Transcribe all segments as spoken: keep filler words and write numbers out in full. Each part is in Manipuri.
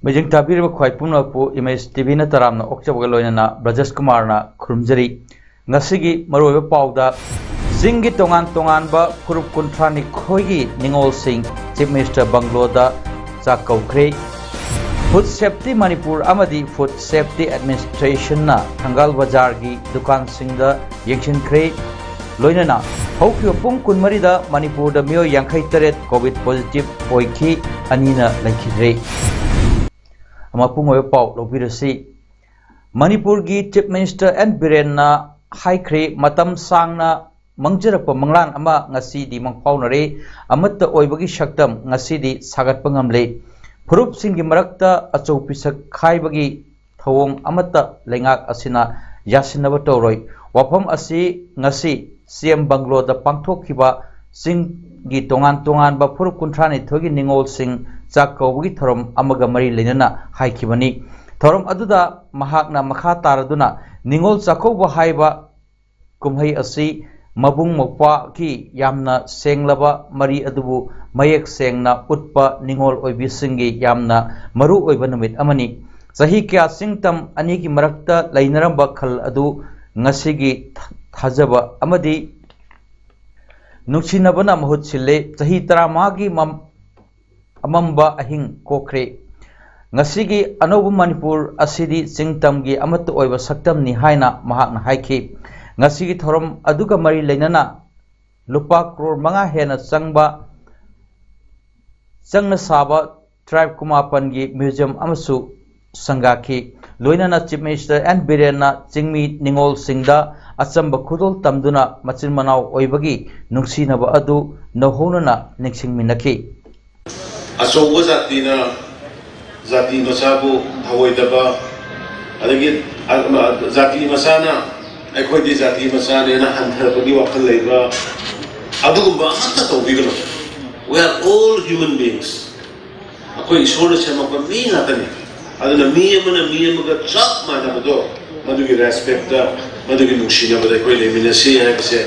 ꯃꯤꯠꯌꯦꯡ ꯇꯥꯕꯤꯔꯤꯕ ꯈ꯭ꯋꯥꯏ ꯄꯨꯝꯅꯃꯛꯄꯨ ꯏꯃꯦꯖ ꯇꯤ ꯚꯤꯅ ꯇꯔꯥꯝꯅ ꯑꯣꯛꯆꯕꯒ ꯂꯣꯏꯅꯅ ꯕ꯭ꯔꯖꯦꯁ ꯀꯨꯃꯥꯔꯅ ꯈꯨꯔꯨꯝꯖꯔꯤ꯫ ꯉꯁꯤꯒꯤ ꯃꯔꯨꯑꯣꯏꯕ ꯄꯥꯎꯗ, ꯆꯤꯡꯒꯤ ꯇꯣꯉꯥꯟ ꯇꯣꯉꯥꯟꯕ ꯐꯨꯔꯨꯞ ꯀꯨꯟꯊ꯭ꯔꯥ ꯅꯤꯊꯣꯏꯒꯤ ꯅꯤꯉꯣꯜꯁꯤꯡ ꯆꯤꯐ ꯃꯤꯅꯤꯁꯇꯔ ꯕꯪꯒ꯭ꯂꯣꯗ ꯆꯥꯛ ꯀꯧꯈ꯭ꯔꯦ꯫ ꯐꯨꯗ ꯁꯦꯐꯇꯤ ꯃꯅꯤꯄꯨꯔ ꯑꯃꯗꯤ ꯐꯨꯗ ꯁꯦꯐꯇꯤ ꯑꯦꯗꯃꯤꯅꯤꯁꯇ꯭ꯔꯦꯁꯟꯅ ꯊꯪꯒꯥꯜ ꯕꯖꯥꯔꯒꯤ ꯗꯨꯀꯥꯟꯁꯤꯡꯗ ꯌꯦꯡꯁꯤꯟꯈ꯭ꯔꯦ꯫ ꯂꯣꯏꯅꯅ ꯍꯧꯈꯤꯕ ꯄꯨꯡ ꯀꯨꯟꯃꯔꯤꯗ ꯃꯅꯤꯄꯨꯔꯗ ꯃꯤꯑꯣꯏ ꯌꯥꯡꯈꯩ ꯇꯔꯦꯠ ꯀꯣꯚꯤꯗ ꯄꯣꯖꯤꯇꯤꯚ ꯑꯣꯏꯈꯤ, ꯑꯅꯤꯅ ꯂꯩꯈꯤꯗ꯭ꯔꯦ꯫ ꯃꯄꯨꯡ ꯑꯣꯏꯕ ꯄꯥꯎ ꯂꯧꯕꯤꯔꯁꯤ꯫ ꯃꯅꯤꯄꯨꯔꯒꯤ ꯆꯤꯐ ꯃꯤꯅꯤꯁꯇꯔ ꯑꯦꯟ ꯕꯤꯔꯦꯟꯅ ꯍꯥꯏꯈ꯭ꯔꯦ, ꯃꯇꯝ ꯁꯥꯡꯅ ꯃꯥꯡꯖꯔꯛꯄ ꯃꯪꯂꯥꯟ ꯑꯃ ꯉꯁꯤꯗꯤ ꯃꯪꯐꯥꯎꯅꯔꯦ꯫ ꯑꯃꯠꯇ ꯑꯣꯏꯕꯒꯤ ꯁꯛꯇꯝ ꯉꯁꯤꯗꯤ ꯁꯥꯒꯠꯄ ꯉꯝꯂꯦ꯫ ꯐꯨꯔꯨꯞꯁꯤꯡꯒꯤ ꯃꯔꯛꯇ ꯑꯆꯧ ꯄꯤꯁꯛ ꯈꯥꯏꯕꯒꯤ ꯊꯧꯑꯣꯡ ꯑꯃꯠꯇ ꯂꯩꯉꯥꯛ ꯑꯁꯤꯅ ꯌꯥꯁꯤꯟꯅꯕ ꯇꯧꯔꯣꯏ꯫ ꯋꯥꯐꯝ ꯑꯁꯤ ꯉꯁꯤ ꯁꯤ ꯑꯦꯝ ꯕꯪꯒ꯭ꯂꯣꯗ ꯄꯥꯡꯊꯣꯛꯈꯤꯕ ꯆꯤꯡꯒꯤ ꯇꯣꯉꯥꯟ ꯇꯣꯉꯥꯟꯕ ꯐꯨꯔꯨꯞ ꯀꯨꯟꯊ꯭ꯔꯥ ꯅꯤꯊꯣꯏꯒꯤ ꯅꯤꯉꯣꯜꯁꯤꯡ ꯆꯥꯛ ꯀꯧꯕꯒꯤ ꯊꯧꯔꯝ ꯑꯃꯒ ꯃꯔꯤ ꯂꯩꯅꯅ ꯍꯥꯏꯈꯤꯕꯅꯤ꯫ ꯊꯧꯔꯝ ꯑꯗꯨꯗ ꯃꯍꯥꯛꯅ ꯃꯈꯥ ꯇꯥꯔꯗꯨꯅ, ꯅꯤꯉꯣꯜ ꯆꯥꯛꯀꯧꯕ ꯍꯥꯏꯕ ꯀꯨꯝꯍꯩ ꯑꯁꯤ ꯃꯕꯨꯡ ꯃꯧꯄ꯭ꯋꯥꯒꯤ ꯌꯥꯝꯅ ꯁꯦꯡꯂꯕ ꯃꯔꯤ ꯑꯗꯨꯕꯨ ꯃꯌꯦꯛ ꯁꯦꯡꯅ ꯎꯠꯄ ꯅꯤꯉꯣꯜ ꯑꯣꯏꯕꯤꯁꯤꯡꯒꯤ ꯌꯥꯝꯅ ꯃꯔꯨ ꯑꯣꯏꯕ ꯅꯨꯃꯤꯠ ꯑꯃꯅꯤ꯫ ꯆꯍꯤ ꯀꯌꯥ ꯆꯤꯡꯇꯝ ꯑꯅꯤꯒꯤ ꯃꯔꯛꯇ ꯂꯩꯅꯔꯝꯕ ꯈꯜ ꯑꯗꯨ ꯉꯁꯤꯒꯤ ꯊꯥꯖꯕ ꯑꯃꯗꯤ ꯅꯨꯡꯁꯤꯅꯕꯅ ꯃꯍꯨꯠ ꯁꯤꯜꯂꯦ꯫ ꯆꯍꯤ ꯇꯔꯥꯃꯉꯥꯒꯤ ꯃꯝ-, ꯑꯃꯝꯕ ꯑꯍꯤꯡ ꯀꯣꯛꯈ꯭ꯔꯦ꯫ ꯉꯁꯤꯒꯤ ꯑꯅꯧꯕ ꯃꯅꯤꯄꯨꯔ ꯑꯁꯤꯗꯤ ꯆꯤꯡꯇꯝꯒꯤ ꯑꯃꯠꯇ ꯑꯣꯏꯕ ꯁꯛꯇꯝꯅꯤ ꯍꯥꯏꯅ ꯃꯍꯥꯛꯅ ꯍꯥꯏꯈꯤ꯫ ꯉꯁꯤꯒꯤ ꯊꯧꯔꯝ ꯑꯗꯨꯒ ꯃꯔꯤ ꯂꯩꯅꯅ ꯂꯨꯄꯥ ꯀ꯭ꯔꯣꯔ ꯃꯉꯥ ꯍꯦꯟꯅ ꯆꯪꯕ, ꯆꯪꯅ ꯁꯥꯕ ꯇ꯭ꯔꯥꯏꯕ ꯀꯨꯟꯃꯥꯄꯟꯒꯤ ꯃ꯭ꯌꯨꯖꯤꯌꯝ ꯑꯃꯁꯨ ꯁꯪꯒꯥꯈꯤ꯫ ꯂꯣꯏꯅꯅ ꯆꯤꯐ ꯃꯤꯅꯤꯁꯇꯔ ꯑꯦꯟ ꯕꯤꯔꯦꯟꯅ ꯆꯤꯡꯃꯤ ꯅꯤꯉꯣꯜꯁꯤꯡꯗ ꯑꯆꯝꯕ ꯈꯨꯗꯣꯜ ꯇꯝꯗꯨꯅ ꯃꯆꯤꯟ ꯃꯅꯥꯎ ꯑꯣꯏꯕꯒꯤ ꯅꯨꯡꯁꯤꯅꯕ ꯑꯗꯨ ꯅꯧꯍꯧꯅꯅ ꯅꯤꯡꯁꯤꯡꯃꯤꯟꯅꯈꯤ꯫ ꯑꯆꯧꯕ ꯖꯥꯇꯤꯅ ꯖꯥꯇꯤ ꯃꯆꯥꯕꯨ ꯊꯑꯣꯏꯗꯕ, ꯑꯗꯒꯤ ꯖꯥꯇꯤ ꯃꯆꯥꯅ ꯑꯩꯈꯣꯏꯗꯤ ꯖꯥꯇꯤ ꯃꯆꯥꯅꯦꯅ ꯍꯟꯊꯕꯒꯤ ꯋꯥꯈꯜ ꯂꯩꯕ, ꯑꯗꯨꯒꯨꯝꯕ ꯑꯃꯠꯇ ꯇꯧꯕꯤꯒꯅꯨ꯫ We are all human beings. ꯑꯩꯈꯣꯏ ꯏꯁꯣꯔꯅ ꯁꯦꯝꯃꯛꯄ ꯃꯤ ꯉꯥꯛꯇꯅꯤ꯫ ꯑꯗꯨꯅ ꯃꯤ ꯑꯃꯅ ꯃꯤ ꯑꯃꯒ ꯆꯞ ꯃꯥꯟꯅꯕꯗꯣ, ꯃꯗꯨꯒꯤ ꯔꯦꯁꯄꯦꯛꯇ, ꯃꯗꯨꯒꯤ ꯅꯨꯡꯁꯤꯅꯕꯗ ꯑꯩꯈꯣꯏ ꯂꯩꯃꯤꯟꯅꯁꯤ ꯍꯥꯏꯕꯁꯦ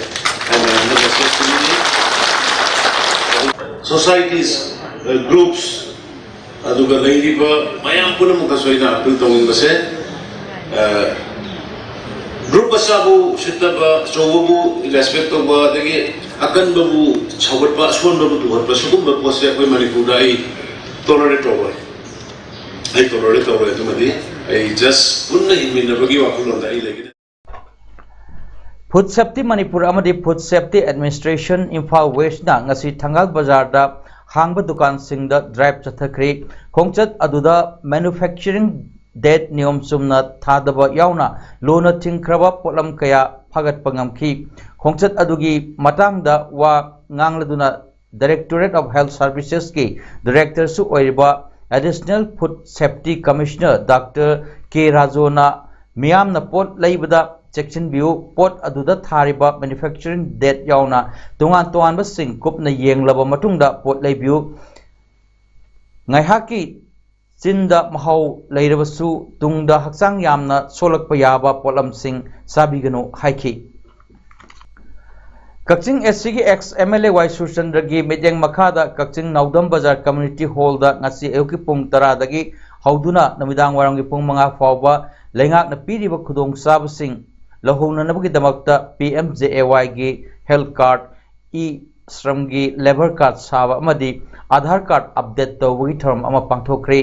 ꯑꯩ ꯃꯌꯥꯝꯗ ꯃꯦꯁꯦꯖ ꯄꯤꯅꯤꯡꯉꯤ꯫ ꯁꯣꯁꯥꯏꯇꯤꯁ, ꯒ꯭ꯔꯨꯞꯁ, ꯑꯗꯨꯒ ꯂꯩꯔꯤꯕ ꯃꯌꯥꯝ ꯄꯨꯝꯅꯃꯛꯇꯁꯨ ꯑꯩꯅ ꯑꯄꯤꯜ ꯇꯧꯅꯤꯡꯕꯁꯦ, ꯒ꯭ꯔꯨꯞ ꯃꯆꯥꯕꯨ ꯎꯁꯤꯠꯇꯕ, ꯑꯆꯧꯕꯕꯨ ꯔꯦꯁꯄꯦꯛ ꯇꯧꯕ, ꯑꯗꯒꯤ ꯑꯀꯟꯕꯕꯨ ꯁꯧꯒꯠꯄ, ꯑꯁꯣꯟꯕꯕꯨ ꯇꯨꯍꯠꯄ, ꯁꯤꯒꯨꯝꯕ ꯄꯣꯠꯁꯦ ꯑꯩꯈꯣꯏ ꯃꯅꯤꯄꯨꯔꯗ ꯑꯩ ꯇꯣꯂꯔꯦꯠ ꯇꯧꯔꯣꯏ꯫ ꯑꯩ ꯇꯣꯂꯔꯦꯠ ꯇꯧꯔꯣꯏ꯫ ꯑꯗꯨꯃꯗꯤ ꯑꯩ ꯖꯁ ꯄꯨꯟꯅ ꯍꯤꯡꯃꯤꯟꯅꯕꯒꯤ ꯋꯥꯈꯜꯂꯣꯟꯗ ꯑꯩ ꯂꯩꯒꯅꯤ꯫ Food Safety Manipur ꯑꯃꯗꯤ Food Safety Administration ꯏꯝꯐꯥꯜ ꯋꯦꯁꯅ ꯉꯁꯤ ꯊꯪꯒꯥꯜ ꯕꯖꯥꯔꯗ ꯍꯥꯡꯕ ꯗꯨꯀꯥꯟꯁꯤꯡꯗ ꯗ꯭ꯔꯥꯏꯚ ꯆꯠꯊꯈ꯭ꯔꯦ꯫ ꯈꯣꯡꯆꯠ ꯑꯗꯨꯗ ꯃꯦꯅꯨꯐꯦꯛꯆꯔꯤꯡ ꯗꯦꯠ ꯅꯤꯌꯣꯝ ꯆꯨꯝꯅ ꯊꯥꯗꯕ ꯌꯥꯎꯅ ꯂꯨꯅ ꯊꯤꯡꯈ꯭ꯔꯕ ꯄꯣꯠꯂꯝ ꯀꯌꯥ ꯐꯥꯒꯠꯄ ꯉꯝꯈꯤ꯫ ꯈꯣꯡꯆꯠ ꯑꯗꯨꯒꯤ ꯃꯇꯥꯡꯗ ꯋꯥ ꯉꯥꯡꯂꯗꯨꯅ Directorate of Health Servicesꯀꯤ ꯗꯥꯏꯔꯦꯛꯇꯔꯁꯨ ꯑꯣꯏꯔꯤꯕ Additional Food Safety Commissioner doctor K ꯔꯥꯖꯣꯅ ꯃꯤꯌꯥꯝꯅ ꯄꯣꯠ ꯂꯩꯕꯗ ꯆꯦꯛꯁꯤꯟꯕꯤꯌꯨ, ꯄꯣꯠ ꯑꯗꯨꯗ ꯊꯥꯔꯤꯕ ꯃꯦꯅꯨꯐꯦꯛꯆꯔꯤꯡ ꯗꯦꯠ ꯌꯥꯎꯅ ꯇꯣꯉꯥꯟ ꯇꯣꯉꯥꯟꯕꯁꯤꯡ ꯀꯨꯞꯅ ꯌꯦꯡꯂꯕ ꯃꯇꯨꯡꯗ ꯄꯣꯠ ꯂꯩꯕꯤꯌꯨ꯫ ꯉꯥꯏꯍꯥꯛꯀꯤ ꯆꯤꯟꯗ ꯃꯍꯥꯎ ꯂꯩꯔꯕꯁꯨ ꯇꯨꯡꯗ ꯍꯛꯆꯥꯡ ꯌꯥꯝꯅ ꯁꯣꯛꯂꯛꯄ ꯌꯥꯕ ꯄꯣꯠꯂꯝꯁꯤꯡ ꯆꯥꯕꯤꯒꯅꯨ ꯍꯥꯏꯈꯤ꯫ ꯀꯛꯆꯤꯡ ꯑꯦꯁ ꯁꯤꯒꯤ ꯑꯦꯛꯁ ꯑꯦꯝ ꯑꯦꯜ ꯑꯦ ꯋꯥꯏ ꯁꯨꯔꯆꯟꯗ꯭ꯔꯒꯤ ꯃꯤꯠꯌꯦꯡ ꯃꯈꯥꯗ ꯀꯛꯆꯤꯡ ꯅꯥꯎꯗꯝ ꯕꯖꯥꯔ ꯀꯝꯃ꯭ꯌꯨꯅꯤꯇꯤ ꯍꯣꯜꯗ ꯉꯁꯤ ꯑꯌꯨꯛꯀꯤ ꯄꯨꯡ ꯇꯔꯥꯗꯒꯤ ꯍꯧꯗꯨꯅ ꯅꯨꯃꯤꯗꯥꯡ ꯋꯥꯏꯔꯝꯒꯤ ꯄꯨꯡ ꯃꯉꯥ ꯐꯥꯎꯕ ꯂꯩꯉꯥꯛꯅ ꯄꯤꯔꯤꯕ ꯈꯨꯗꯣꯡꯆꯥꯕꯁꯤꯡ ꯂꯧꯍꯧꯅꯅꯕꯒꯤꯗꯃꯛꯇ ꯄꯤ ꯑꯦꯝ ꯖꯦ ꯑꯦ ꯋꯥꯏꯒꯤ health card, E ꯁ꯭ꯔꯝꯒꯤ labour card ꯁꯥꯕ ꯑꯃꯗꯤ ꯑꯥꯙꯥꯔ ꯀꯥꯔꯗ ꯑꯞꯗꯦꯠ ꯇꯧꯕꯒꯤ ꯊꯧꯔꯝ ꯑꯃ ꯄꯥꯡꯊꯣꯛꯈ꯭ꯔꯦ꯫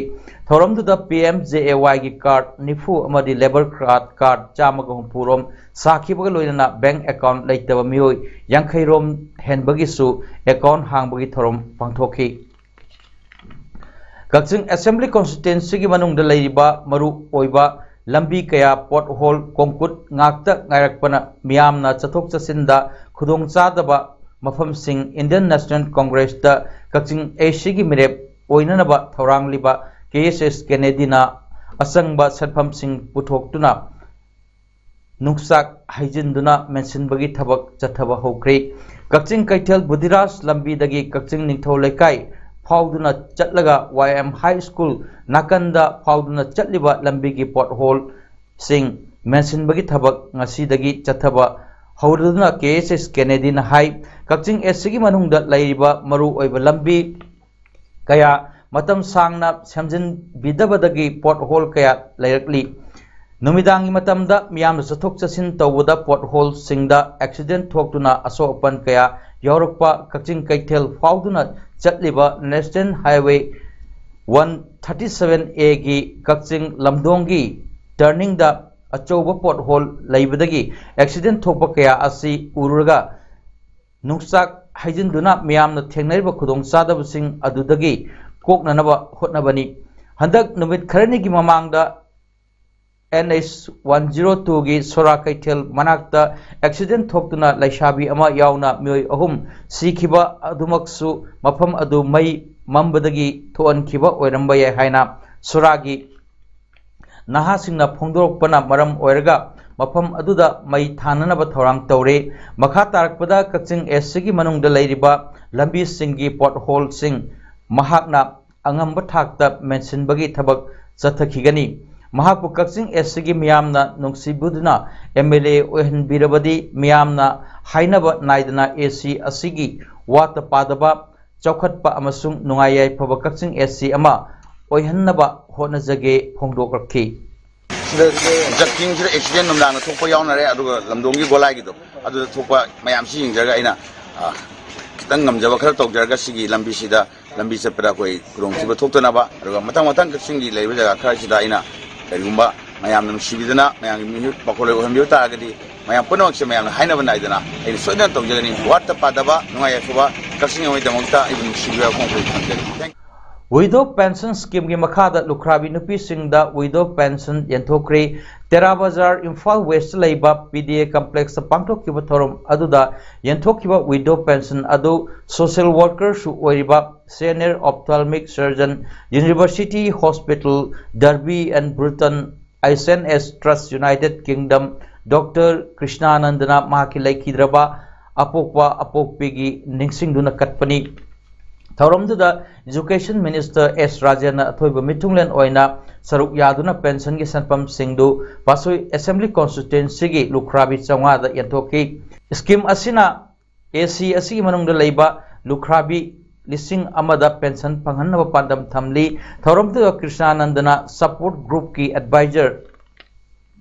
ꯊꯧꯔꯝꯗꯨꯗ ꯄꯤ ꯑꯦꯝ ꯖꯦ ꯑꯦ ꯋꯥꯏꯒꯤ ꯀꯥꯔꯗ ꯅꯤꯐꯨ ꯑꯃꯗꯤ ꯂꯦꯕꯔ ꯀꯥꯔꯗ, ꯀꯥꯔꯗ ꯆꯥꯝꯃꯒ ꯍꯨꯝꯐꯨ ꯔꯣꯝ ꯁꯥꯈꯤꯕꯒ ꯂꯣꯏꯅꯅ ꯕꯦꯡꯛ ꯑꯦꯀꯥꯎꯟꯠ ꯂꯩꯇꯕ ꯃꯤꯑꯣꯏ ꯌꯥꯡꯈꯩ ꯔꯣꯝ ꯍꯦꯟꯕꯒꯤꯁꯨ ꯑꯦꯀꯥꯎꯟꯠ ꯍꯥꯡꯕꯒꯤ ꯊꯧꯔꯝ ꯄꯥꯡꯊꯣꯛꯈꯤ꯫ ꯀꯛꯆꯤꯡ ꯑꯦꯁꯦꯝꯕ꯭ꯂꯤ ꯀꯣꯟꯁꯇꯤꯇ꯭ꯋꯦꯟꯁꯤꯒꯤ ꯃꯅꯨꯡꯗ ꯂꯩꯔꯤꯕ ꯃꯔꯨ ꯑꯣꯏꯕ ꯂꯝꯕꯤ ꯀꯌꯥ ꯄꯣꯠꯍꯣꯜ, ꯀꯣꯡꯀꯨꯠ ꯉꯥꯛꯇ ꯉꯥꯏꯔꯛꯄꯅ ꯃꯤꯌꯥꯝꯅ ꯆꯠꯊꯣꯛ ꯆꯠꯁꯤꯟꯗ ꯈꯨꯗꯣꯡꯆꯥꯗꯕ ꯃꯐꯝꯁꯤꯡ ꯏꯟꯗꯤꯌꯟ ꯅꯦꯁꯅꯦꯜ ꯀꯣꯡꯒ꯭ꯔꯦꯁꯇ ꯀꯛꯆꯤꯡ ꯑꯦ ꯁꯤꯒꯤ ꯃꯤꯔꯦꯞ ꯑꯣꯏꯅꯅꯕ ꯊꯧꯔꯥꯡꯂꯤꯕ ꯀꯦ ꯑꯦꯁ ꯑꯦꯁ ꯀꯦꯅꯦꯗꯤꯅ ꯑꯆꯪꯕ ꯁꯦꯟꯐꯝꯁꯤꯡ ꯄꯨꯊꯣꯛꯇꯨꯅ ꯅꯨꯡꯆꯥꯛ ꯍꯩꯖꯤꯟꯗꯨꯅ ꯃꯦꯟꯁꯤꯟꯕꯒꯤ ꯊꯕꯛ ꯆꯠꯊꯕ ꯍꯧꯈ꯭ꯔꯦ꯫ ꯀꯛꯆꯤꯡ ꯀꯩꯊꯦꯜ ꯕꯨꯙꯤꯔꯥꯖ ꯂꯝꯕꯤꯗꯒꯤ ꯀꯛꯆꯤꯡ ꯅꯤꯡꯊꯧ ꯂꯩꯀꯥꯏ ꯐꯥꯎꯗꯨꯅ ꯆꯠꯂꯒ ꯋꯥꯏ ꯑꯦꯝ ꯍꯥꯏ ꯁ꯭ꯀꯨꯜ ꯅꯥꯀꯟꯗ ꯐꯥꯎꯗꯨꯅ ꯆꯠꯂꯤꯕ ꯂꯝꯕꯤꯒꯤ ꯄꯣꯠꯍꯣꯜꯁꯤꯡ ꯃꯦꯟꯁꯤꯟꯕꯒꯤ ꯊꯕꯛ ꯉꯁꯤꯗꯒꯤ ꯆꯠꯊꯕ ꯍꯧꯔꯗꯨꯅ ꯀꯦ ꯑꯦꯁ ꯑꯦꯁ ꯀꯦꯅꯦꯗꯤꯅ ꯍꯥꯏ꯫ ꯀꯛꯆꯤꯡ ꯑꯦꯁ ꯁꯤꯒꯤ ꯃꯅꯨꯡꯗ ꯂꯩꯔꯤꯕ ꯃꯔꯨꯑꯣꯏꯕ ꯂꯝꯕꯤ ꯀꯌꯥ ꯃꯇꯝ ꯁꯥꯡꯅ ꯁꯦꯝꯖꯤꯟꯕꯤꯗꯕꯗꯒꯤ ꯄꯣꯠꯍꯣꯜ ꯀꯌꯥ ꯂꯩꯔꯛꯂꯤ꯫ ꯅꯨꯃꯤꯗꯥꯡꯒꯤ ꯃꯇꯝꯗ ꯃꯤꯌꯥꯝꯅ ꯆꯠꯊꯣꯛ ꯆꯠꯁꯤꯟ ꯇꯧꯕꯗ ꯄꯣꯠꯍꯣꯜꯁꯤꯡꯗ ꯑꯦꯛꯁꯤꯗꯦꯟ ꯊꯣꯛꯇꯨꯅ ꯑꯁꯣꯛ ꯑꯄꯟ ꯀꯌꯥ ꯌꯥꯎꯔꯛꯄ ꯀꯛꯆꯤꯡ ꯀꯩꯊꯦꯜ ꯐꯥꯎꯗꯨꯅ ꯆꯠꯂꯤꯕ national highway one thirty seven ꯑꯦꯒꯤ ꯀꯛꯆꯤꯡ ꯂꯝꯗꯣꯡꯒꯤ ꯇꯔꯅꯤꯡꯗ ꯑꯆꯧꯕ ꯄꯣꯠꯍꯣꯜ ꯂꯩꯕꯗꯒꯤ ꯑꯦꯛꯁꯤꯗꯦꯟ ꯊꯣꯛꯄ ꯀꯌꯥ ꯑꯁꯤ ꯎꯔꯨꯔꯒ ꯅꯨꯡꯆꯥꯛ ꯍꯩꯖꯤꯟꯗꯨꯅ ꯃꯤꯌꯥꯝꯅ ꯊꯦꯡꯅꯔꯤꯕ ꯈꯨꯗꯣꯡꯆꯥꯗꯕꯁꯤꯡ ꯑꯗꯨꯗꯒꯤ ꯀꯣꯛꯅꯅꯕ ꯍꯣꯠꯅꯕꯅꯤ꯫ ꯍꯟꯗꯛ ꯅꯨꯃꯤꯠ ꯈꯔꯅꯤꯒꯤ ꯃꯃꯥꯡꯗ ꯑꯦꯟ ꯑꯩꯆ ꯋꯥꯟ ꯖꯤꯔꯣ ꯇꯨꯒꯤ ꯁꯣꯔꯥ ꯀꯩꯊꯦꯜ ꯃꯅꯥꯛꯇ ꯑꯦꯛꯁꯤꯗꯦꯟ ꯊꯣꯛꯇꯨꯅ ꯂꯩꯁꯥꯕꯤ ꯑꯃ ꯌꯥꯎꯅ ꯃꯤꯑꯣꯏ ꯑꯍꯨꯝ ꯁꯤꯈꯤꯕ ꯑꯗꯨꯃꯛꯁꯨ ꯃꯐꯝ ꯑꯗꯨ ꯃꯩ ꯃꯝꯕꯗꯒꯤ ꯊꯣꯛꯍꯟꯈꯤꯕ ꯑꯣꯏꯔꯝꯕ ꯌꯥꯏ ꯍꯥꯏꯅ ꯁꯣꯔꯥꯒꯤ ꯅꯍꯥꯁꯤꯡꯅ ꯐꯣꯡꯗꯣꯔꯛꯄꯅ ꯃꯔꯝ ꯑꯣꯏꯔꯒ ꯃꯐꯝ ꯑꯗꯨꯗ ꯃꯩ ꯊꯥꯅꯅꯕ ꯊꯧꯔꯥꯡ ꯇꯧꯔꯦ꯫ ꯃꯈꯥ ꯇꯥꯔꯛꯄꯗ ꯀꯛꯆꯤꯡ ꯑꯦꯁ ꯁꯤꯒꯤ ꯃꯅꯨꯡꯗ ꯂꯩꯔꯤꯕ ꯂꯝꯕꯤꯁꯤꯡꯒꯤ ꯄꯣꯠꯍꯣꯜꯁꯤꯡ ꯃꯍꯥꯛꯅ ꯑꯉꯝꯕ ꯊꯥꯛꯇ ꯃꯦꯟꯁꯤꯟꯕꯒꯤ ꯊꯕꯛ ꯆꯠꯊꯈꯤꯒꯅꯤ꯫ ꯃꯍꯥꯛꯄꯨ ꯀꯛꯆꯤꯡ ꯑꯦꯁ ꯁꯤꯒꯤ ꯃꯤꯌꯥꯝꯅ ꯅꯨꯡꯁꯤꯕꯤꯗꯨꯅ ꯑꯦꯝ ꯑꯦꯜ ꯑꯦ ꯑꯣꯏꯍꯟꯕꯤꯔꯕꯗꯤ ꯃꯤꯌꯥꯝꯅ ꯍꯥꯏꯅꯕ ꯅꯥꯏꯗꯅ ꯑꯦ ꯁꯤ ꯑꯁꯤꯒꯤ ꯋꯥꯠꯇ ꯄꯥꯗꯕ ꯆꯥꯎꯈꯠꯄ ꯑꯃꯁꯨꯡ ꯅꯨꯡꯉꯥꯏ ꯌꯥꯏꯐꯕ ꯀꯛꯆꯤꯡ ꯑꯦꯁ ꯁꯤ ꯑꯃ ꯑꯣꯏꯍꯟꯅꯕ ꯍꯣꯠꯅꯖꯒꯦ ꯐꯣꯡꯗꯣꯛꯂꯛꯈꯤ꯫ ꯁꯤꯗ ꯖꯛꯀꯤꯡꯁꯤꯗ ꯑꯦꯛꯁꯤꯗꯦꯟ ꯅꯨꯡꯗꯥꯡꯗ ꯊꯣꯛꯄ ꯌꯥꯎꯅꯔꯦ, ꯑꯗꯨꯒ ꯂꯝꯗꯣꯡꯒꯤ ꯒꯣꯂꯥꯏꯒꯤꯗꯣ ꯑꯗꯨꯗ ꯊꯣꯛꯄ ꯃꯌꯥꯝꯁꯤ ꯌꯦꯡꯖꯔꯒ ꯑꯩꯅ, ꯑ, ꯈꯤꯇꯪ ꯉꯝꯖꯕ ꯈꯔ ꯇꯧꯖꯔꯒ ꯁꯤꯒꯤ ꯂꯝꯕꯤꯁꯤꯗ, ꯂꯝꯕꯤ ꯆꯠꯄꯗ ꯑꯩꯈꯣꯏ ꯈꯨꯗꯣꯡꯊꯤꯕ ꯊꯣꯛꯇꯅꯕ, ꯑꯗꯨꯒ ꯃꯊꯪ ꯃꯊꯪ ꯀꯛꯆꯤꯡꯒꯤ ꯂꯩꯔꯤꯕ ꯖꯒꯥ ꯈꯔꯁꯤꯗ ꯑꯩꯅ ꯀꯔꯤꯒꯨꯝꯕ ꯃꯌꯥꯝꯅ ꯅꯨꯡꯁꯤꯕꯤꯗꯨꯅ ꯃꯌꯥꯝꯒꯤ ꯃꯤꯍꯨꯠ ꯄꯥꯈꯣꯜꯂꯣꯏ ꯑꯣꯏꯍꯟꯕꯤꯕ ꯇꯥꯔꯒꯗꯤ ꯃꯌꯥꯝ ꯄꯨꯝꯅꯃꯛꯁꯦ ꯃꯌꯥꯝꯅ ꯍꯥꯏꯅꯕ ꯅꯥꯏꯗꯅ ꯑꯩꯅ ꯁꯣꯏꯗꯅ ꯇꯧꯖꯒꯅꯤ꯫ ꯋꯥꯠꯇ ꯄꯥꯗꯕ ꯅꯨꯡꯉꯥꯏ ꯌꯥꯏꯐꯕ ꯀꯛꯆꯤꯡ ꯑꯃꯒꯤꯗꯃꯛꯇ ꯑꯩꯕꯨ ꯅꯨꯡꯁꯤꯕꯤꯕ ꯋꯥꯐꯝ ꯑꯩꯈꯣꯏ ꯊꯝꯖꯔꯤ꯫ Thank you꯫ Widow Pension Scheme ꯒꯤ ꯃꯈꯥꯗ ꯂꯨꯈ꯭ꯔꯥꯕꯤ ꯅꯨꯄꯤꯁꯤꯡꯗ Widow Pension ꯌꯦꯟꯊꯣꯛꯈ꯭ꯔꯦ꯫ ꯇꯦꯔꯥ ꯕꯖꯥꯔ, ꯏꯝꯐꯥꯜ ꯋꯦꯁꯇ ꯂꯩꯕ P D A Complex ꯇ ꯄꯥꯡꯊꯣꯛꯈꯤꯕ ꯊꯧꯔꯝ ꯑꯗꯨꯗ ꯌꯦꯟꯊꯣꯛꯈꯤꯕ Widow Pension ꯑꯗꯨ social worker ꯁꯨ ꯑꯣꯏꯔꯤꯕ Senior Ophthalmic Surgeon, University Hospital Derby and Burton, H and S Trust, United Kingdom, Doctor ꯀ꯭ꯔꯤꯁꯅꯥꯅꯟꯗꯅ ꯃꯍꯥꯛꯀꯤ ꯂꯩꯈꯤꯗ꯭ꯔꯕ ꯑꯄꯣꯛꯄ ꯑꯄꯣꯛꯄꯤꯒꯤ ꯅꯤꯡꯁꯤꯡꯗꯨꯅ ꯀꯠꯄꯅꯤ꯫ ꯊꯧꯔꯝꯗꯨꯗ Education Minister S ꯔꯥꯖꯦꯟꯅ ꯑꯊꯣꯏꯕ ꯃꯤꯊꯨꯡꯂꯦꯟ ꯑꯣꯏꯅ ꯁꯔꯨꯛ ꯌꯥꯗꯨꯅ pension ꯒꯤ ꯁꯦꯟꯐꯝꯁꯤꯡꯗꯨ ꯄꯥꯠꯁꯣꯏ Assembly Constituency ꯒꯤ ꯂꯨꯈ꯭ꯔꯥꯕꯤ ꯆꯥꯝꯃꯉꯥꯗ ꯌꯦꯟꯊꯣꯛꯈꯤ꯫ Scheme ꯑꯁꯤꯅ A C ꯑꯁꯤꯒꯤ ꯃꯅꯨꯡꯗ ꯂꯩꯕ ꯂꯨꯈ꯭ꯔꯥꯕꯤ ꯂꯤꯁꯤꯡ ꯑꯃꯗ pension ꯐꯪꯍꯟꯅꯕ ꯄꯥꯟꯗꯝ ꯊꯝꯂꯤ꯫ ꯊꯧꯔꯝꯗꯨꯗ ꯀ꯭ꯔꯤꯁꯅꯥꯅꯟꯗꯅ support group ꯀꯤ advisor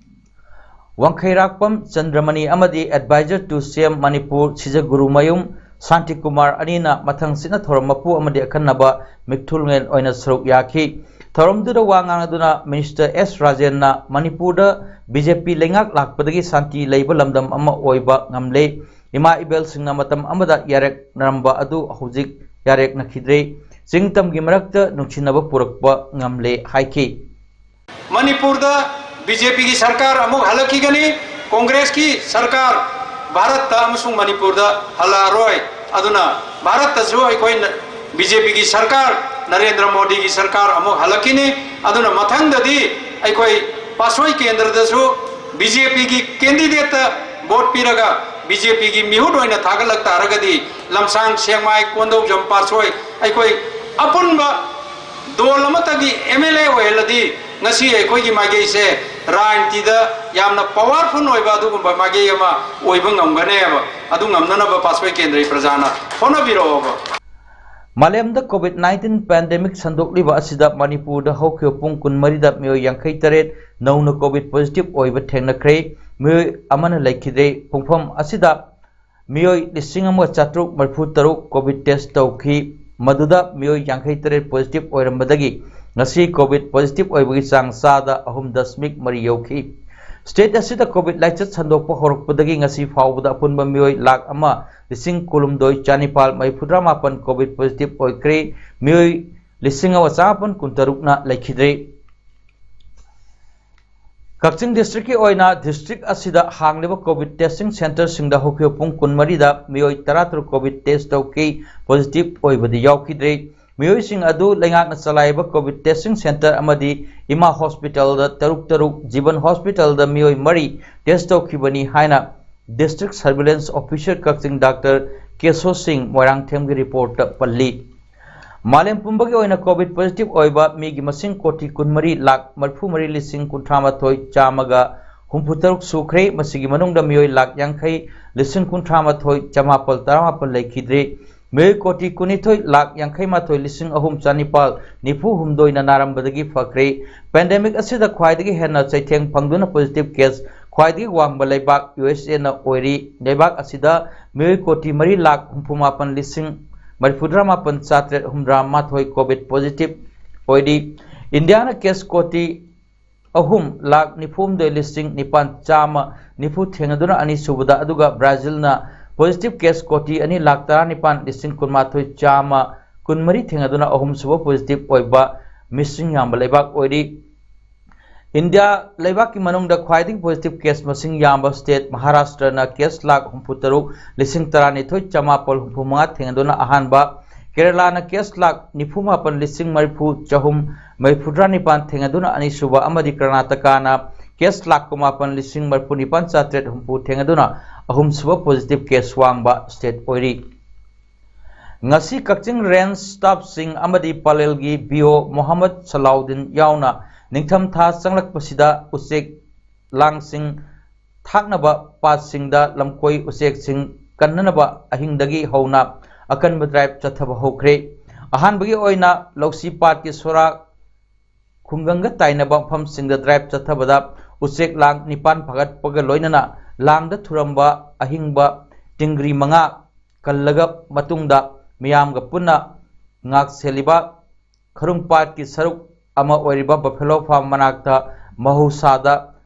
ꯋꯥꯡꯈꯩꯔꯥꯛꯄꯝ ꯆꯟꯗ꯭ꯔꯃꯅꯤ ꯑꯃꯗꯤ advisor to C M Manipur ꯁꯤꯖꯒꯨꯔꯨꯃꯌꯨꯝ Shantikumar ꯑꯅꯤꯅ ꯃꯊꯪꯁꯤꯠꯅ ꯊꯧꯔꯝ ꯃꯄꯨ ꯑꯃꯗꯤ ꯑꯈꯟꯅꯕ ꯃꯤꯊꯨꯡꯂꯦꯟ ꯑꯣꯏꯅ ꯁꯔꯨꯛ ꯌꯥꯈꯤ꯫ ꯊꯧꯔꯝꯗꯨꯗ ꯋꯥ ꯉꯥꯡꯅꯗꯨꯅ Minister S ꯔꯥꯖꯦꯟꯅ ꯃꯅꯤꯄꯨꯔꯗ B J P ꯂꯩꯉꯥꯛ ꯂꯥꯛꯄꯗꯒꯤ ꯁꯥꯟꯇꯤ ꯂꯩꯕ ꯂꯝꯗꯝ ꯑꯃ ꯑꯣꯏꯕ ꯉꯝꯂꯦ꯫ ꯏꯃꯥ ꯏꯕꯦꯜꯁꯤꯡꯅ ꯃꯇꯝ ꯑꯃꯗ ꯌꯥꯔꯦꯛꯅꯔꯝꯕ ꯑꯗꯨ ꯍꯧꯖꯤꯛ ꯌꯥꯔꯦꯛꯅꯈꯤꯗ꯭ꯔꯦ꯫ ꯆꯤꯡꯇꯝꯒꯤ ꯃꯔꯛꯇ ꯅꯨꯡꯁꯤꯅꯕ ꯄꯨꯔꯛꯄ ꯉꯝꯂꯦ ꯍꯥꯏꯈꯤ꯫ ꯃꯅꯤꯄꯨꯔꯗ B J P ꯒꯤ ꯁꯔꯀꯥꯔ ꯑꯃꯨꯛ ꯍꯜꯂꯛꯈꯤꯒꯅꯤ, ꯀꯣꯡꯒ꯭ꯔꯦꯁꯀꯤ ꯁꯔꯀꯥꯔ ꯚꯥꯔꯠꯇ ꯑꯃꯁꯨꯡ ꯃꯅꯤꯄꯨꯔꯗ ꯍꯜꯂꯛꯑꯔꯣꯏ꯫ ꯑꯗꯨꯅ ꯚꯥꯔꯠꯇꯁꯨ ꯑꯩꯈꯣꯏꯅ B J P ꯒꯤ ꯁꯔꯀꯥꯔ, ꯅꯔꯦꯟꯗ꯭ꯔ ꯃꯣꯗꯤꯒꯤ ꯁꯔꯀꯥꯔ ꯑꯃꯨꯛ ꯍꯜꯂꯛꯈꯤꯅꯤ꯫ ꯑꯗꯨꯅ ꯃꯊꯪꯗꯗꯤ ꯑꯩꯈꯣꯏ ꯄꯥꯠꯁꯣꯏ ꯀꯦꯟꯗ꯭ꯔꯗꯁꯨ B J P ꯒꯤ candidate ꯇ vote ꯄꯤꯔꯒ B J P ꯒꯤ ꯃꯤꯍꯨꯠ ꯑꯣꯏꯅ ꯊꯥꯒꯠꯂꯛ ꯇꯥꯔꯒꯗꯤ ꯂꯝꯁꯥꯡ, ꯁꯦꯛꯃꯥꯏ, ꯀꯣꯟꯗꯧꯖꯝ, ꯄꯥꯠꯁꯣꯏ ꯑꯩꯈꯣꯏ ꯑꯄꯨꯟꯕ ꯗꯣꯜ ꯑꯃꯠꯇꯒꯤ M L A ꯑꯣꯏꯍꯜꯂꯗꯤ ꯉꯁꯤ ꯑꯩꯈꯣꯏꯒꯤ ꯃꯥꯏꯀꯩꯁꯦ ꯔꯥꯖꯅꯤꯇꯤꯗ ꯌꯥꯝꯅ powerful ꯑꯣꯏꯕ ꯑꯗꯨꯒꯨꯝꯕ ꯃꯥꯏꯀꯩ ꯑꯃ ꯑꯣꯏꯕ ꯉꯝꯒꯅꯦꯕ꯫ ꯑꯗꯨ ꯉꯝꯅꯅꯕ ꯄꯥꯠꯁꯣꯏ ꯀꯦꯟꯗ꯭ꯔꯒꯤ ꯄ꯭ꯔꯖꯥꯅ ꯍꯣꯠꯅꯕꯤꯔꯛꯑꯣꯕ꯫ ꯃꯥꯂꯦꯝꯗ COVID nineteen pandemic ꯁꯟꯗꯣꯛꯂꯤꯕ ꯑꯁꯤꯗ ꯃꯅꯤꯄꯨꯔꯗ ꯍꯧꯈꯤꯕ ꯄꯨꯡ ꯀꯨꯟꯃꯔꯤꯗ ꯃꯤꯑꯣꯏ ꯌꯥꯡꯈꯩ ꯇꯔꯦꯠ ꯅꯧꯅ COVID positive ꯑꯣꯏꯕ ꯊꯦꯡꯅꯈ꯭ꯔꯦ꯫ ꯃꯤꯑꯣꯏ ꯑꯃꯅ ꯂꯩꯈꯤꯗ꯭ꯔꯦ꯫ ꯄꯨꯡꯐꯝ ꯑꯁꯤꯗ ꯃꯤꯑꯣꯏ ꯂꯤꯁꯤꯡ ꯑꯃꯒ ꯆꯥꯇ꯭ꯔꯨꯛ ꯃꯔꯤꯐꯨ ꯇꯔꯨꯛ COVID test ꯇꯧꯈꯤ꯫ ꯃꯗꯨꯗ ꯃꯤꯑꯣꯏ ꯌꯥꯡꯈꯩ ꯇꯔꯦꯠ positive ꯑꯣꯏꯔꯝꯕꯗꯒꯤ ꯉꯁꯤ COVID positive ꯑꯣꯏꯕꯒꯤ ꯆꯥꯡ ꯆꯥꯗ ꯑꯍꯨꯝ ꯗꯁꯃꯤꯛ ꯃꯔꯤ ꯌꯧꯈꯤ꯫ State ꯑꯁꯤꯗ COVID ꯂꯥꯏꯆꯠ ꯁꯟꯗꯣꯛꯄ ꯍꯧꯔꯛꯄꯗꯒꯤ ꯉꯁꯤ ꯐꯥꯎꯕꯗ ꯑꯄꯨꯟꯕ ꯃꯤꯑꯣꯏ ꯂꯥꯈ ꯑꯃ ꯂꯤꯁꯤꯡ ꯀꯨꯟꯍꯨꯝꯗꯣꯏ ꯆꯥꯅꯤꯄꯥꯜ ꯃꯔꯤꯐꯨꯇꯔꯥ ꯃꯥꯄꯟ COVID positive ꯑꯣꯏꯈ꯭ꯔꯦ꯫ ꯃꯤꯑꯣꯏ ꯂꯤꯁꯤꯡ ꯑꯃ ꯆꯥꯃꯥꯄꯟ ꯀꯨꯟꯇꯔꯨꯛꯅ ꯂꯩꯈꯤꯗ꯭ꯔꯦ꯫ ꯀꯛꯆꯤꯡ district ꯀꯤ ꯑꯣꯏꯅ district ꯑꯁꯤꯗ ꯍꯥꯡꯂꯤꯕ COVID testing centre ꯁꯤꯡꯗ ꯍꯧꯈꯤꯕ ꯄꯨꯡ ꯀꯨꯟꯃꯔꯤꯗ ꯃꯤꯑꯣꯏ ꯇꯔꯥꯇꯔꯨꯛ COVID test ꯇꯧꯈꯤ꯫ Positive ꯑꯣꯏꯕꯗꯤ ꯌꯥꯎꯈꯤꯗ꯭ꯔꯦ꯫ ꯃꯤꯑꯣꯏꯁꯤꯡ ꯑꯗꯨ ꯂꯩꯉꯥꯛꯅ ꯆꯂꯥꯏꯕ COVID testing centre ꯑꯃꯗꯤ ꯏꯃꯥ hospital ꯗ ꯇꯔꯨꯛ ꯇꯔꯨꯛ, ꯖꯤꯕꯟ hospital ꯗ ꯃꯤꯑꯣꯏ ꯃꯔꯤ test ꯇꯧꯈꯤꯕꯅꯤ ꯍꯥꯏꯅ district surveillance officer ꯀꯛꯆꯤꯡ Doctor ꯀꯦꯁꯣ ꯁꯤꯡ ꯃꯣꯏꯔꯥꯡꯊꯦꯝꯒꯤ report ꯇ ꯄꯜꯂꯤ꯫ ꯃꯥꯂꯦꯝ ꯄꯨꯝꯕꯒꯤ ꯑꯣꯏꯅ COVID positive ꯑꯣꯏꯕ ꯃꯤꯒꯤ ꯃꯁꯤꯡ ꯀꯣꯇꯤ ꯀꯨꯟꯃꯔꯤ ꯂꯥꯈ ꯃꯔꯤꯐꯨ ꯃꯔꯤ ꯂꯤꯁꯤꯡ ꯀꯨꯟꯊ꯭ꯔꯥ ꯃꯥꯊꯣꯏ ꯆꯥꯝꯃꯒ ꯍꯨꯝꯐꯨ ꯇꯔꯨꯛ ꯁꯨꯈ꯭ꯔꯦ꯫ ꯃꯁꯤꯒꯤ ꯃꯅꯨꯡꯗ ꯃꯤꯑꯣꯏ ꯂꯥꯈ ꯌꯥꯡꯈꯩ ꯂꯤꯁꯤꯡ ꯀꯨꯟꯊ꯭ꯔꯥ ꯃꯥꯊꯣꯏ ꯆꯥꯃꯥꯄꯜ ꯇꯔꯥꯃꯥꯄꯜ ꯂꯩꯈꯤꯗ꯭ꯔꯦ꯫ ꯃꯤꯑꯣꯏ ꯀꯣꯇꯤ ꯀꯨꯟꯅꯤꯊꯣꯏ ꯂꯥꯈ ꯌꯥꯡꯈꯩ ꯃꯥꯊꯣꯏ ꯂꯤꯁꯤꯡ ꯑꯍꯨꯝ ꯆꯅꯤꯄꯥꯜ ꯅꯤꯐꯨ ꯍꯨꯝꯗꯣꯏꯅ ꯅꯥꯔꯝꯕꯗꯒꯤ ꯐꯈ꯭ꯔꯦ꯫ Pandemic ꯑꯁꯤꯗ ꯈ꯭ꯋꯥꯏꯗꯒꯤ ꯍꯦꯟꯅ ꯆꯩꯊꯦꯡ ꯐꯪꯗꯨꯅ positive case ꯈ꯭ꯋꯥꯏꯗꯒꯤ ꯋꯥꯡꯕ ꯂꯩꯕꯥꯛ USA ꯅ ꯑꯣꯏꯔꯤ꯫ ꯂꯩꯕꯥꯛ ꯑꯁꯤꯗ ꯃꯤꯑꯣꯏ ꯀꯣꯇꯤ ꯃꯔꯤ ꯂꯥꯈ ꯍꯨꯝꯐꯨ ꯃꯥꯄꯟ ꯂꯤꯁꯤꯡ ꯃꯔꯤꯐꯨꯇꯔꯥ ꯃꯥꯄꯟ ꯆꯥꯇ꯭ꯔꯦꯠ ꯍꯨꯝꯗ꯭ꯔꯥ ꯃꯥꯊꯣꯏ COVID positive ꯑꯣꯏꯔꯤ꯫ ꯏꯟꯗꯤꯌꯥꯅ case ꯀꯣꯇꯤ ꯑꯍꯨꯝ ꯂꯥꯈ ꯅꯤꯐꯨ ꯍꯨꯝꯗꯣꯏ ꯂꯤꯁꯤꯡ ꯅꯤꯄꯥꯟ ꯆꯥꯝꯃ ꯅꯤꯐꯨ ꯊꯦꯡꯅꯗꯨꯅ ꯑꯅꯤꯁꯨꯕꯗ, ꯑꯗꯨꯒ ꯕ꯭ꯔꯥꯖꯤꯜꯅ positive case ꯀꯣꯇꯤ ꯑꯅꯤ ꯂꯥꯈ ꯇꯔꯥꯅꯤꯄꯥꯟ ꯂꯤꯁꯤꯡ ꯀꯨꯟꯃꯥꯊꯣꯏ ꯆꯥꯝꯃ ꯀꯨꯟꯃꯔꯤ ꯊꯦꯡꯅꯗꯨꯅ ꯑꯍꯨꯝꯁꯨꯕ positive ꯑꯣꯏꯕ ꯃꯤꯁꯤꯡ ꯌꯥꯝꯕ ꯂꯩꯕꯥꯛ ꯑꯣꯏꯔꯤ꯫ ꯏꯟꯗꯤꯌꯥ ꯂꯩꯕꯥꯛꯀꯤ ꯃꯅꯨꯡꯗ ꯈ꯭ꯋꯥꯏꯗꯒꯤ positive case ꯃꯁꯤꯡ ꯌꯥꯝꯕ state ꯃꯍꯥꯔꯥꯁꯇ꯭ꯔꯅ case ꯂꯥꯈ ꯍꯨꯝꯐꯨ ꯇꯔꯨꯛ ꯂꯤꯁꯤꯡ ꯇꯔꯥꯅꯤꯊꯣꯏ ꯆꯥꯃꯥꯄꯜ ꯍꯨꯝꯐꯨ ꯃꯉꯥ ꯊꯦꯡꯅꯗꯨꯅ ꯑꯍꯥꯟꯕ, ꯀꯦꯔꯂꯥꯅ case ꯂꯥꯈ ꯅꯤꯐꯨ ꯃꯥꯄꯟ ꯂꯤꯁꯤꯡ ꯃꯔꯤꯐꯨ ꯆꯍꯨꯝ ꯃꯔꯤꯐꯨꯇꯔꯥ ꯅꯤꯄꯥꯟ ꯊꯦꯡꯅꯗꯨꯅ ꯑꯅꯤꯁꯨꯕ ꯑꯃꯗꯤ ꯀꯔꯅꯥꯇꯀꯥꯅ case ꯂꯥꯈ ꯀꯨꯟꯃꯥꯄꯟ ꯂꯤꯁꯤꯡ ꯃꯔꯤꯐꯨ ꯅꯤꯄꯥꯟ ꯆꯥꯇ꯭ꯔꯦꯠ ꯍꯨꯝꯐꯨ ꯊꯦꯡꯅꯗꯨꯅ ꯑꯍꯨꯝꯁꯨꯕ positive case ꯋꯥꯡꯕ state ꯑꯣꯏꯔꯤ꯫ ꯉꯁꯤ ꯀꯛꯆꯤꯡ range staff ꯁꯤꯡ ꯑꯃꯗꯤ ꯄꯂꯦꯜꯒꯤ BO ꯃꯣꯍꯝꯃꯗ ꯁꯂꯥꯎꯗꯤꯟ ꯌꯥꯎꯅ ꯅꯤꯡꯊꯝꯊꯥ ꯆꯪꯂꯛꯄꯁꯤꯗ ꯎꯆꯦꯛ ꯂꯥꯡꯁꯤꯡ ꯊꯥꯛꯅꯕ ꯄꯥꯠꯁꯤꯡꯗ ꯂꯝꯀꯣꯏ ꯎꯆꯦꯛꯁꯤꯡ ꯀꯟꯅꯅꯕ ꯑꯍꯤꯡꯗꯒꯤ ꯍꯧꯅ ꯑꯀꯟꯕ drive ꯆꯠꯊꯕ ꯍꯧꯈ꯭ꯔꯦ꯫ ꯑꯍꯥꯟꯕꯒꯤ ꯑꯣꯏꯅ ꯂꯧꯁꯤ ꯄꯥꯠꯀꯤ ꯁꯣꯔꯥ ꯈꯨꯡꯒꯪꯒ ꯇꯥꯏꯅꯕ ꯃꯐꯝꯁꯤꯡꯗ drive ꯆꯠꯊꯕꯗ ꯎꯆꯦꯛ ꯂꯥꯡ ꯅꯤꯄꯥꯟ ꯐꯥꯒꯠꯄꯒ ꯂꯣꯏꯅꯅ ꯂꯥꯡꯗ ꯊꯨꯔꯝꯕ ꯑꯍꯤꯡꯕ ꯇꯤꯡꯒ꯭ꯔꯤ ꯃꯉꯥ ꯀꯜꯂꯒ ꯃꯇꯨꯡꯗ ꯃꯤꯌꯥꯝꯒ ꯄꯨꯟꯅ ꯉꯥꯛ ꯁꯦꯜꯂꯤꯕ ꯈꯔꯨꯡ ꯄꯥꯠꯀꯤ ꯁꯔꯨꯛ ꯑꯃ ꯑꯣꯏꯔꯤꯕ Buffalo Farm ꯃꯅꯥꯛꯇ ꯃꯍꯧꯁꯥꯗ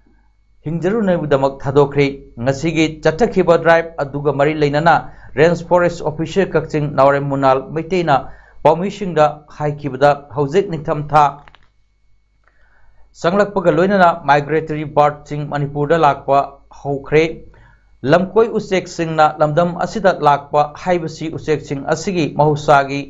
ꯍꯤꯡꯖꯔꯨꯅꯕꯒꯤꯗꯃꯛ ꯊꯥꯗꯣꯛꯈ꯭ꯔꯤ꯫ ꯉꯁꯤꯒꯤ ꯆꯠꯊꯈꯤꯕ drive ꯑꯗꯨꯒ ꯃꯔꯤ ꯂꯩꯅꯅ Range Forest Officer ꯀꯛꯆꯤꯡ ꯅꯥꯎꯔꯦꯝ ꯃꯨꯅꯥꯜ ꯃꯩꯇꯩꯅ ꯄꯥꯎꯃꯤꯁꯤꯡꯗ ꯍꯥꯏꯈꯤꯕꯗ, ꯍꯧꯖꯤꯛ ꯅꯤꯡꯊꯝꯊꯥ ꯆꯪꯂꯛꯄꯒ ꯂꯣꯏꯅꯅ migratory birdꯁꯤꯡ ꯃꯅꯤꯄꯨꯔꯗ ꯂꯥꯛꯄ ꯍꯧꯈ꯭ꯔꯦ꯫ ꯂꯝꯀꯣꯏ ꯎꯆꯦꯛꯁꯤꯡꯅ ꯂꯝꯗꯝ ꯑꯁꯤꯗ ꯂꯥꯛꯄ ꯍꯥꯏꯕꯁꯤ ꯎꯆꯦꯛꯁꯤꯡ ꯑꯁꯤꯒꯤ ꯃꯍꯧꯁꯥꯒꯤ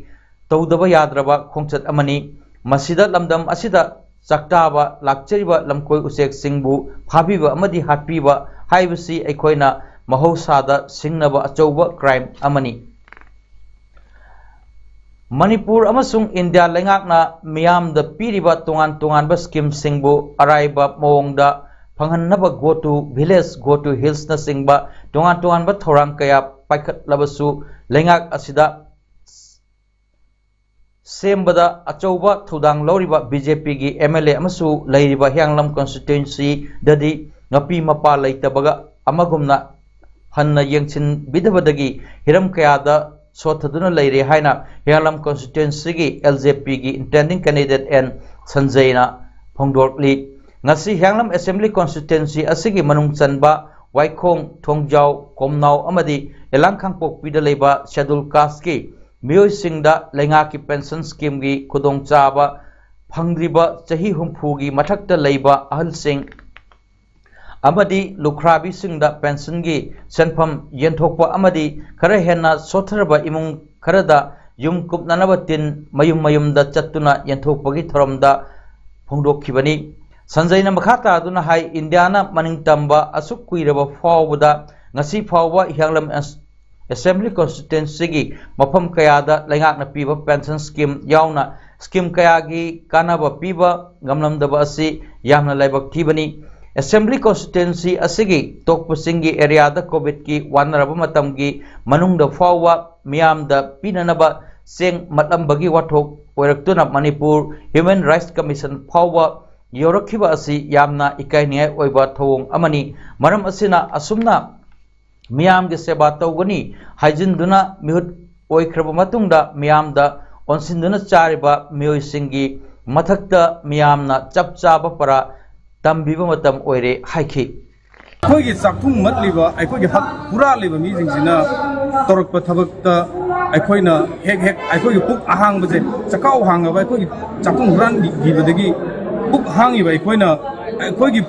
ꯇꯧꯗꯕ ꯌꯥꯗ꯭ꯔꯕ ꯈꯣꯡꯆꯠ ꯑꯃꯅꯤ꯫ ꯃꯁꯤꯗ ꯂꯝꯗꯝ ꯑꯁꯤꯗ ꯆꯥꯛꯇꯥꯕ ꯂꯥꯛꯆꯔꯤꯕ ꯂꯝꯀꯣꯏ ꯎꯆꯦꯛꯁꯤꯡꯕꯨ ꯐꯥꯕꯤꯕ ꯑꯃꯗꯤ ꯍꯥꯠꯄꯤꯕ ꯍꯥꯏꯕꯁꯤ ꯑꯩꯈꯣꯏꯅ ꯃꯍꯧꯁꯥꯗ ꯁꯤꯡꯅꯕ ꯑꯆꯧꯕ crime ꯑꯃꯅꯤ꯫ ꯃꯅꯤꯄꯨꯔ ꯑꯃꯁꯨꯡ ꯏꯟꯗꯤꯌꯥ ꯂꯩꯉꯥꯛꯅ ꯃꯤꯌꯥꯝꯗ ꯄꯤꯔꯤꯕ ꯇꯣꯉꯥꯟ ꯇꯣꯉꯥꯟꯕ schemeꯁꯤꯡꯕꯨ ꯑꯔꯥꯏꯕ ꯃꯑꯣꯡꯗ ꯐꯪꯍꯟꯅꯕ Go to Village, Go to Hillsꯅꯆꯤꯡꯕ ꯇꯣꯉꯥꯟ ꯇꯣꯉꯥꯟꯕ ꯊꯧꯔꯥꯡ ꯀꯌꯥ ꯄꯥꯏꯈꯠꯂꯕꯁꯨ, ꯂꯩꯉꯥꯛ ꯑꯁꯤꯗ ꯁꯦꯝꯕꯗ ꯑꯆꯧꯕ ꯊꯧꯗꯥꯡ ꯂꯧꯔꯤꯕ BJPꯒꯤ MLA ꯑꯃꯁꯨ ꯂꯩꯔꯤꯕ ꯍꯤꯌꯥꯡꯂꯝ constituencyꯗꯗꯤ ꯃꯄꯤ ꯃꯄꯥ ꯂꯩꯇꯕꯒ ꯑꯃꯒꯨꯝꯅ ꯍꯟꯅ ꯌꯦꯡꯁꯤꯟꯕꯤꯗꯕꯗꯒꯤ ꯍꯤꯔꯝ ꯀꯌꯥꯗ ꯁꯣꯠꯊꯗꯨꯅ ꯂꯩꯔꯦ ꯍꯥꯏꯅ ꯍꯤꯌꯥꯡꯂꯝ constituencyꯒꯤ LJPꯒꯤ intending candidate N ꯁꯟꯖꯌꯅ ꯐꯣꯡꯗꯣꯛꯂꯤ꯫ ꯉꯁꯤ ꯍꯤꯌꯥꯡꯂꯝ Assembly constituency ꯑꯁꯤꯒꯤ ꯃꯅꯨꯡ ꯆꯟꯕ ꯋꯥꯏꯈꯣꯡ, ꯊꯣꯡꯖꯥꯎ, ꯀꯣꯝꯅꯥꯎ ꯑꯃꯗꯤ ꯏꯂꯥꯡ ꯀꯥꯡꯄꯣꯛꯄꯤꯗ ꯂꯩꯕ Scheduled Casteꯀꯤ ꯃꯤꯑꯣꯏꯁꯤꯡꯗ ꯂꯩꯉꯥꯛꯀꯤ pension schemeꯒꯤ ꯈꯨꯗꯣꯡꯆꯥꯕ ꯐꯪꯗ꯭ꯔꯤꯕ ꯆꯍꯤ ꯍꯨꯝꯐꯨꯒꯤ ꯃꯊꯛꯇ ꯂꯩꯕ ꯑꯍꯜꯁꯤꯡ ꯑꯃꯗꯤ ꯂꯨꯈ꯭ꯔꯥꯕꯤꯁꯤꯡꯗ pensionꯒꯤ ꯁꯦꯟꯐꯝ ꯌꯦꯟꯊꯣꯛꯄ ꯑꯃꯗꯤ ꯈꯔ ꯍꯦꯟꯅ ꯁꯣꯠꯊꯔꯕ ꯏꯃꯨꯡ ꯈꯔꯗ ꯌꯨꯝ ꯀꯨꯞꯅꯅꯕ ꯇꯤꯟ ꯃꯌꯨꯝ ꯃꯌꯨꯝꯗ ꯆꯠꯇꯨꯅ ꯌꯦꯟꯊꯣꯛꯄꯒꯤ ꯊꯧꯔꯝꯗ ꯐꯣꯡꯗꯣꯛꯈꯤꯕꯅꯤ꯫ ꯁꯟꯖꯌꯅ ꯃꯈꯥ ꯇꯥꯗꯨꯅ ꯍꯥꯏ, ꯏꯟꯗꯤꯌꯥꯅ ꯃꯅꯤꯡ ꯇꯝꯕ ꯑꯁꯨꯛ ꯀꯨꯏꯔꯕ ꯐꯥꯎꯕꯗ ꯉꯁꯤ ꯐꯥꯎꯕ ꯍꯤꯌꯥꯡꯂꯝ ꯑꯦꯁ-, Assembly constituencyꯒꯤ ꯃꯐꯝ ꯀꯌꯥꯗ ꯂꯩꯉꯥꯛꯅ ꯄꯤꯕ pension scheme ꯌꯥꯎꯅ scheme ꯀꯌꯥꯒꯤ ꯀꯥꯟꯅꯕ ꯄꯤꯕ ꯉꯝꯂꯝꯗꯕ ꯑꯁꯤ ꯌꯥꯝꯅ ꯂꯥꯏꯕꯛ ꯊꯤꯕꯅꯤ꯫ Assembly constituency ꯑꯁꯤꯒꯤ ꯇꯣꯛꯄꯁꯤꯡꯒꯤ areaꯗ COVIDꯀꯤ ꯋꯥꯅꯔꯕ ꯃꯇꯝꯒꯤ ꯃꯅꯨꯡꯗ ꯐꯥꯎꯕ ꯃꯤꯌꯥꯝꯗ ꯄꯤꯅꯅꯕ ꯆꯦꯡ ꯃꯠꯂꯝꯕꯒꯤ ꯋꯥꯊꯣꯛ ꯑꯣꯏꯔꯛꯇꯨꯅ ꯃꯅꯤꯄꯨꯔ Human Rights Commission ꯐꯥꯎꯕ ꯌꯧꯔꯛꯈꯤꯕ ꯑꯁꯤ ꯌꯥꯝꯅ ꯏꯀꯥꯏꯅꯤꯡꯉꯥꯏ ꯑꯣꯏꯕ ꯊꯧꯑꯣꯡ ꯑꯃꯅꯤ꯫ ꯃꯔꯝ ꯑꯁꯤꯅ ꯑꯁꯨꯝꯅ ꯃꯤꯌꯥꯝꯒꯤ ꯁꯦꯕꯥ ꯇꯧꯒꯅꯤ ꯍꯥꯏꯖꯤꯟꯗꯨꯅ ꯃꯤꯍꯨꯠ ꯑꯣꯏꯈ꯭ꯔꯕ ꯃꯇꯨꯡꯗ ꯃꯤꯌꯥꯝꯗ ꯑꯣꯟꯁꯤꯟꯗꯨꯅ ꯆꯥꯔꯤꯕ ꯃꯤꯑꯣꯏꯁꯤꯡꯒꯤ ꯃꯊꯛꯇ ꯃꯤꯌꯥꯝꯅ ꯆꯞ ꯆꯥꯕ ꯄꯔꯥ ꯇꯝꯕꯤꯕ ꯃꯇꯝ ꯑꯣꯏꯔꯦ ꯍꯥꯏꯈꯤ꯫ ꯑꯩꯈꯣꯏꯒꯤ ꯆꯥꯛꯊꯨꯡ ꯃꯠꯂꯤꯕ, ꯑꯩꯈꯣꯏꯒꯤ ꯍꯛ ꯍꯨꯔꯥꯜꯂꯤꯕ ꯃꯤꯁꯤꯡꯁꯤꯅ ꯇꯧꯔꯛꯄ ꯊꯕꯛꯇ ꯑꯩꯈꯣꯏꯅ ꯍꯦꯛ ꯍꯦꯛ ꯑꯩꯈꯣꯏꯒꯤ ꯄꯨꯛ ꯑꯍꯥꯡꯕꯁꯦ, ꯆꯈꯥꯎ ꯍꯥꯡꯉꯕ ꯑꯩꯈꯣꯏꯒꯤ ꯆꯥꯛꯊꯨꯡ ꯍꯨꯔꯥꯟꯈꯤꯕꯗꯒꯤ ꯄꯨꯛ ꯍꯥꯡꯉꯤꯕ ꯑꯩꯈꯣꯏꯅ ꯑꯩꯈꯣꯏꯒꯤ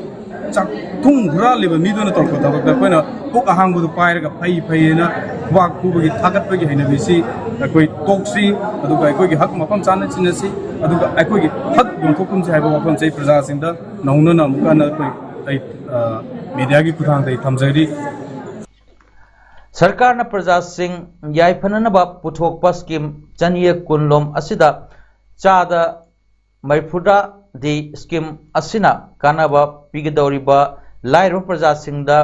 ꯆꯥꯛꯊꯨꯡ ꯍꯨꯔꯥꯜꯂꯤꯕ ꯃꯤꯗꯨꯅ ꯇꯧꯔꯛꯄ ꯊꯕꯛꯇ ꯑꯩꯈꯣꯏꯅ ꯄꯨꯛ ꯑꯍꯥꯡꯕꯗꯨ ꯄꯥꯏꯔꯒ ꯐꯩ ꯐꯩꯌꯦꯅ ꯈꯨꯕꯥꯛ ꯈꯨꯕꯒꯤ ꯊꯥꯒꯠꯄꯒꯤ ꯍꯩꯅꯕꯤꯁꯤ ꯑꯩꯈꯣꯏ ꯇꯣꯛꯁꯤ, ꯑꯗꯨꯒ ꯑꯩꯈꯣꯏꯒꯤ ꯍꯛ ꯃꯐꯝ ꯆꯥꯅ ꯁꯤꯟꯅꯁꯤ, ꯑꯗꯨꯒ ꯑꯩꯈꯣꯏꯒꯤ ꯍꯛ ꯌꯣꯟꯊꯣꯛꯀꯨꯝꯁꯤ ꯍꯥꯏꯕ ꯋꯥꯐꯝꯁꯦ ꯑꯩ ꯄ꯭ꯔꯖꯥꯁꯤꯡꯗ ꯅꯧꯅꯅ ꯑꯃꯨꯛꯀ ꯍꯟꯅ ꯑꯩꯈꯣꯏ, ꯑꯩ, ꯑ, ꯃꯦꯗꯤꯌꯥꯒꯤ ꯈꯨꯠꯊꯥꯡꯗ ꯑꯩ ꯊꯝꯖꯔꯤ꯫ ꯁꯔꯀꯥꯔꯅ ꯄ꯭ꯔꯖꯥꯁꯤꯡ ꯌꯥꯏꯐꯅꯅꯕ ꯄꯨꯊꯣꯛꯄ ꯁ꯭ꯀꯤꯝ ꯆꯅꯤ ꯀꯨꯟꯂꯣꯝ ꯑꯁꯤꯗ ꯆꯥꯗ ꯃꯔꯤꯐꯨꯇꯔꯥꯗꯤ ꯁ꯭ꯀꯤꯝ ꯑꯁꯤꯅ ꯀꯥꯟꯅꯕ ꯄꯤꯒꯗꯧꯔꯤꯕ ꯂꯥꯏꯔꯕ ꯄ꯭ꯔꯖꯥꯁꯤꯡꯗ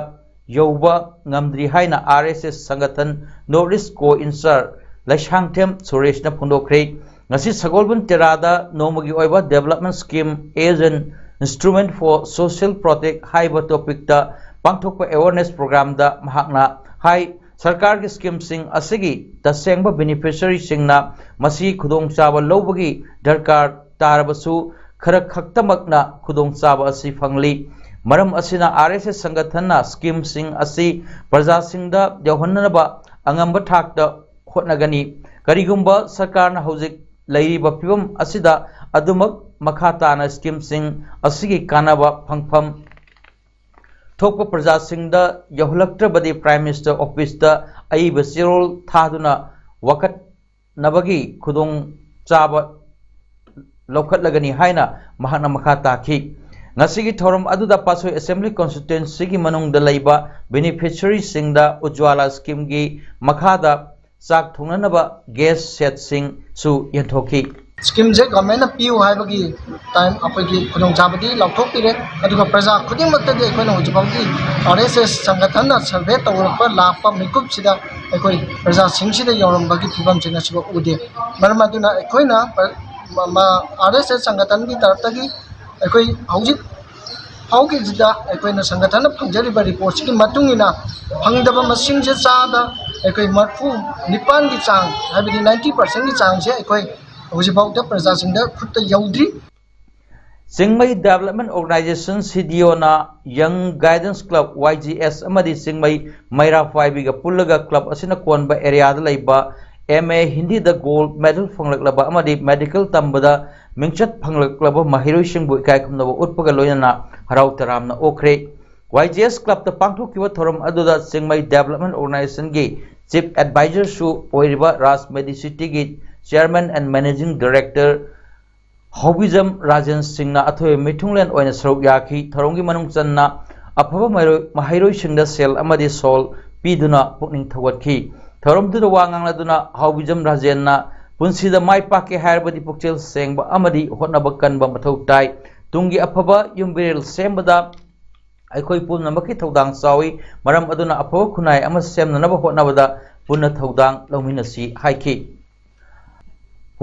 ꯌꯧꯕ ꯉꯝꯗ꯭ꯔꯤ ꯍꯥꯏꯅ ꯑꯥꯔ ꯑꯦꯁ ꯑꯦꯁ ꯁꯪꯒꯊꯟ ꯅꯣꯔꯠ ꯏꯁ ꯀꯣ ꯏꯟꯆꯥꯔꯖ ꯂꯩꯁꯥꯡꯊꯦꯝ ꯁꯨꯔꯦꯁꯅ ꯐꯣꯡꯗꯣꯛꯈ꯭ꯔꯦ꯫ ꯉꯁꯤ ꯁꯒꯣꯜꯕꯟ ꯇꯦꯔꯥꯗ ꯅꯣꯡꯃꯒꯤ ꯑꯣꯏꯕ Development Scheme as an Instrument for Social Protect ꯍꯥꯏꯕ ꯇꯣꯄꯤꯛꯇ ꯄꯥꯡꯊꯣꯛꯄ ꯑꯦꯋꯥꯔꯅꯦꯁ ꯄ꯭ꯔꯣꯒ꯭ꯔꯥꯝꯗ ꯃꯍꯥꯛꯅ ꯍꯥꯏ, ꯁꯔꯀꯥꯔꯒꯤ ꯁ꯭ꯀꯤꯝꯁꯤꯡ ꯑꯁꯤꯒꯤ ꯇꯁꯦꯡꯕ ꯕꯦꯅꯤꯐꯤꯁꯔꯤꯁꯤꯡꯅ ꯃꯁꯤ ꯈꯨꯗꯣꯡꯆꯥꯕ ꯂꯧꯕꯒꯤ ꯗꯔꯀꯥꯔ ꯇꯥꯔꯕꯁꯨ ꯈꯔ ꯈꯛꯇꯃꯛꯅ ꯈꯨꯗꯣꯡꯆꯥꯕ ꯑꯁꯤ ꯐꯪꯂꯤ꯫ ꯃꯔꯝ ꯑꯁꯤꯅ ꯑꯥꯔ ꯑꯦꯁ ꯑꯦꯁ ꯁꯪꯒꯊꯟꯅ ꯁ꯭ꯀꯤꯝꯁꯤꯡ ꯑꯁꯤ ꯄ꯭ꯔꯖꯥꯁꯤꯡꯗ ꯌꯧꯍꯟꯅꯅꯕ ꯑꯉꯝꯕ ꯊꯥꯛꯇ ꯍꯣꯠꯅꯒꯅꯤ꯫ ꯀꯔꯤꯒꯨꯝꯕ ꯁꯔꯀꯥꯔꯅ ꯍꯧꯖꯤꯛ ꯂꯩꯔꯤꯕ ꯐꯤꯕꯝ ꯑꯁꯤꯗ ꯑꯗꯨꯃꯛ ꯃꯈꯥ ꯇꯥꯅ ꯁ꯭ꯀꯤꯝꯁꯤꯡ ꯑꯁꯤꯒꯤ ꯀꯥꯟꯅꯕ ꯐꯪꯐꯝ ꯊꯣꯛꯄ ꯄ꯭ꯔꯖꯥꯁꯤꯡꯗ ꯌꯧꯍꯜꯂꯛꯇ꯭ꯔꯕꯗꯤ Prime Minister Officeꯇ ꯑꯏꯕ ꯆꯦꯔꯣꯜ ꯊꯥꯗꯨꯅ ꯋꯥꯀꯠꯅꯕꯒꯤ ꯈꯨꯗꯣꯡꯆꯥꯕ ꯂꯧꯈꯠꯂꯒꯅꯤ ꯍꯥꯏꯅ ꯃꯍꯥꯛꯅ ꯃꯈꯥ ꯇꯥꯈꯤ꯫ ꯉꯁꯤꯒꯤ ꯊꯧꯔꯝ ꯑꯗꯨꯗ ꯄꯥꯠꯁꯣꯏ Assembly Constituencyꯒꯤ ꯃꯅꯨꯡꯗ ꯂꯩꯕ ꯕꯦꯅꯤꯐꯤꯁꯔꯤꯁꯤꯡꯗ ꯎꯖ꯭ꯋꯥꯂꯥ ꯁ꯭ꯀꯤꯝꯒꯤ ꯃꯈꯥꯗ ꯆꯥꯛ ꯊꯣꯡꯅꯅꯕ ꯒ꯭ꯌꯥꯁ ꯁꯦꯠꯁꯤꯡꯁꯨ ꯌꯦꯟꯊꯣꯛꯈꯤ꯫ ꯁ꯭ꯀꯤꯝꯁꯦ ꯒꯚꯔꯟꯃꯦꯟꯠꯅ ꯄꯤꯌꯨ ꯍꯥꯏꯕꯒꯤ ꯇꯥꯏꯝ ꯑꯩꯈꯣꯏꯒꯤ ꯈꯨꯗꯣꯡꯆꯥꯕꯗꯤ ꯂꯥꯎꯊꯣꯛꯄꯤꯔꯦ, ꯑꯗꯨꯒ ꯄ꯭ꯔꯖꯥ ꯈꯨꯗꯤꯡꯃꯛꯇꯗꯤ ꯑꯩꯈꯣꯏꯅ ꯍꯧꯖꯤꯛ ꯐꯥꯎꯒꯤ ꯑꯥꯔ ꯑꯦꯁ ꯑꯦꯁ ꯁꯪꯒꯊꯟꯅ ꯁꯔꯚꯦ ꯇꯧꯔꯛꯄ ꯂꯥꯛꯄ ꯃꯤꯀꯨꯞꯁꯤꯗ ꯑꯩꯈꯣꯏ ꯄ꯭ꯔꯖꯥꯁꯤꯡꯁꯤꯗ ꯌꯧꯔꯝꯕꯒꯤ ꯐꯤꯕꯝꯁꯤ ꯉꯁꯤꯐꯥꯎ ꯎꯗꯦ꯫ ꯃꯔꯝ ꯑꯗꯨꯅ ꯑꯩꯈꯣꯏꯅ ꯄ꯭ꯔ-, ꯃ-, ꯃ-, ꯑꯥꯔ ꯑꯦꯁ ꯑꯦꯁ ꯁꯪꯒꯊꯟꯒꯤ ꯇꯔꯞꯇꯒꯤ ꯑꯩꯈꯣꯏ ꯍꯧꯖꯤꯛ ꯐꯥꯎꯒꯤꯁꯤꯗ ꯑꯩꯈꯣꯏꯅ ꯁꯪꯒꯊꯟꯅ ꯐꯪꯖꯔꯤꯕ ꯔꯤꯄꯣꯔꯠꯁꯤꯒꯤ ꯃꯇꯨꯡ ꯏꯟꯅ ꯐꯪꯗꯕ ꯃꯁꯤꯡꯁꯦ ꯆꯥꯗ ꯑꯩꯈꯣꯏ ꯃꯔꯤꯐꯨ ꯅꯤꯄꯥꯟꯒꯤ ꯆꯥꯡ, ꯍꯥꯏꯕꯗꯤ ninety percentꯀꯤ ꯆꯥꯡꯁꯦ ꯑꯩꯈꯣꯏ ꯍꯧꯖꯤꯛꯐꯥꯎꯗ ꯄ꯭ꯔꯖꯥꯁꯤꯡꯗ ꯈꯨꯠꯇ ꯌꯧꯗ꯭ꯔꯤ꯫ ꯆꯤꯡꯃꯩ Development Organisation, CDOꯅ Young Guidance Club, YGS, ꯑꯃꯗꯤ ꯆꯤꯡꯃꯩ ꯃꯩꯔꯥ ꯄꯥꯏꯕꯤꯒ ꯄꯨꯜꯂꯒ ꯀ꯭ꯂꯕ ꯑꯁꯤꯅ ꯀꯣꯟꯕ ꯑꯦꯔꯤꯌꯥꯗ ꯂꯩꯕ ꯑꯦꯝ ꯑꯦ ꯍꯤꯟꯗꯤꯗ ꯒꯣꯜꯗ ꯃꯦꯗꯜ ꯐꯪꯂꯛꯂꯕ ꯑꯃꯗꯤ ꯃꯦꯗꯤꯀꯦꯜ ꯇꯝꯕꯗ ꯃꯤꯡꯆꯠ ꯐꯪꯂꯛꯂꯕ ꯃꯍꯩꯔꯣꯏꯁꯤꯡꯕꯨ ꯏꯀꯥꯏ ꯈꯨꯝꯅꯕ ꯎꯠꯄꯒ ꯂꯣꯏꯅꯅ ꯍꯔꯥꯎ ꯇꯔꯥꯝꯅ ꯑꯣꯛꯈ꯭ꯔꯦ꯫ ꯋꯥꯏ ꯖꯤ ꯑꯦꯁ ꯀ꯭ꯂꯕꯇ ꯄꯥꯡꯊꯣꯛꯈꯤꯕ ꯊꯧꯔꯝ ꯑꯗꯨꯗ ꯆꯤꯡꯃꯩ ꯗꯦꯕꯂꯞꯃꯦꯟ ꯑꯣꯔꯒꯅꯥꯏꯖꯦꯁꯟꯒꯤ ꯆꯤꯐ ꯑꯦꯗꯚꯥꯏꯖꯔꯁꯨ ꯑꯣꯏꯔꯤꯕ ꯔꯥꯖ ꯃꯦꯗꯤꯁꯤꯇꯤꯒꯤ chairman and managing director Haobijam Rajen ꯁꯤꯡꯅ ꯑꯊꯣꯏꯕ ꯃꯤꯊꯨꯡꯂꯦꯟ ꯑꯣꯏꯅ ꯁꯔꯨꯛ ꯌꯥꯈꯤ꯫ ꯊꯧꯔꯝꯒꯤ ꯃꯅꯨꯡ ꯆꯟꯅ ꯑꯐꯕ ꯃꯍꯩꯔꯣꯏ-, ꯃꯍꯩꯔꯣꯏꯁꯤꯡꯗ ꯁꯦꯜ ꯑꯃꯗꯤ ꯁꯣꯜ ꯄꯤꯗꯨꯅ ꯄꯨꯛꯅꯤꯡ ꯊꯧꯒꯠꯈꯤ꯫ ꯊꯧꯔꯝꯗꯨꯗ ꯋꯥ ꯉꯥꯡꯂꯗꯨꯅ ꯍꯥꯎꯕꯤꯖꯝ ꯔꯥꯖꯦꯟꯅ ꯄꯨꯟꯁꯤꯗ ꯃꯥꯏ ꯄꯥꯛꯀꯦ ꯍꯥꯏꯔꯕꯗꯤ ꯄꯨꯛꯆꯦꯜ ꯁꯦꯡꯕ ꯑꯃꯗꯤ ꯍꯣꯠꯅꯕ ꯀꯟꯕ ꯃꯊꯧ ꯇꯥꯏ꯫ ꯇꯨꯡꯒꯤ ꯑꯐꯕ ꯌꯨꯝꯕꯤꯔꯦꯜ ꯁꯦꯝꯕꯗ ꯑꯩꯈꯣꯏ ꯄꯨꯝꯅꯃꯛꯀꯤ ꯊꯧꯗꯥꯡ ꯆꯥꯎꯏ꯫ ꯃꯔꯝ ꯑꯗꯨꯅ ꯑꯐꯕ ꯈꯨꯟꯅꯥꯏ ꯑꯃ ꯁꯦꯝꯅꯅꯕ ꯍꯣꯠꯅꯕꯗ ꯄꯨꯟꯅ ꯊꯧꯗꯥꯡ ꯂꯧꯃꯤꯟꯅꯁꯤ ꯍꯥꯏꯈꯤ꯫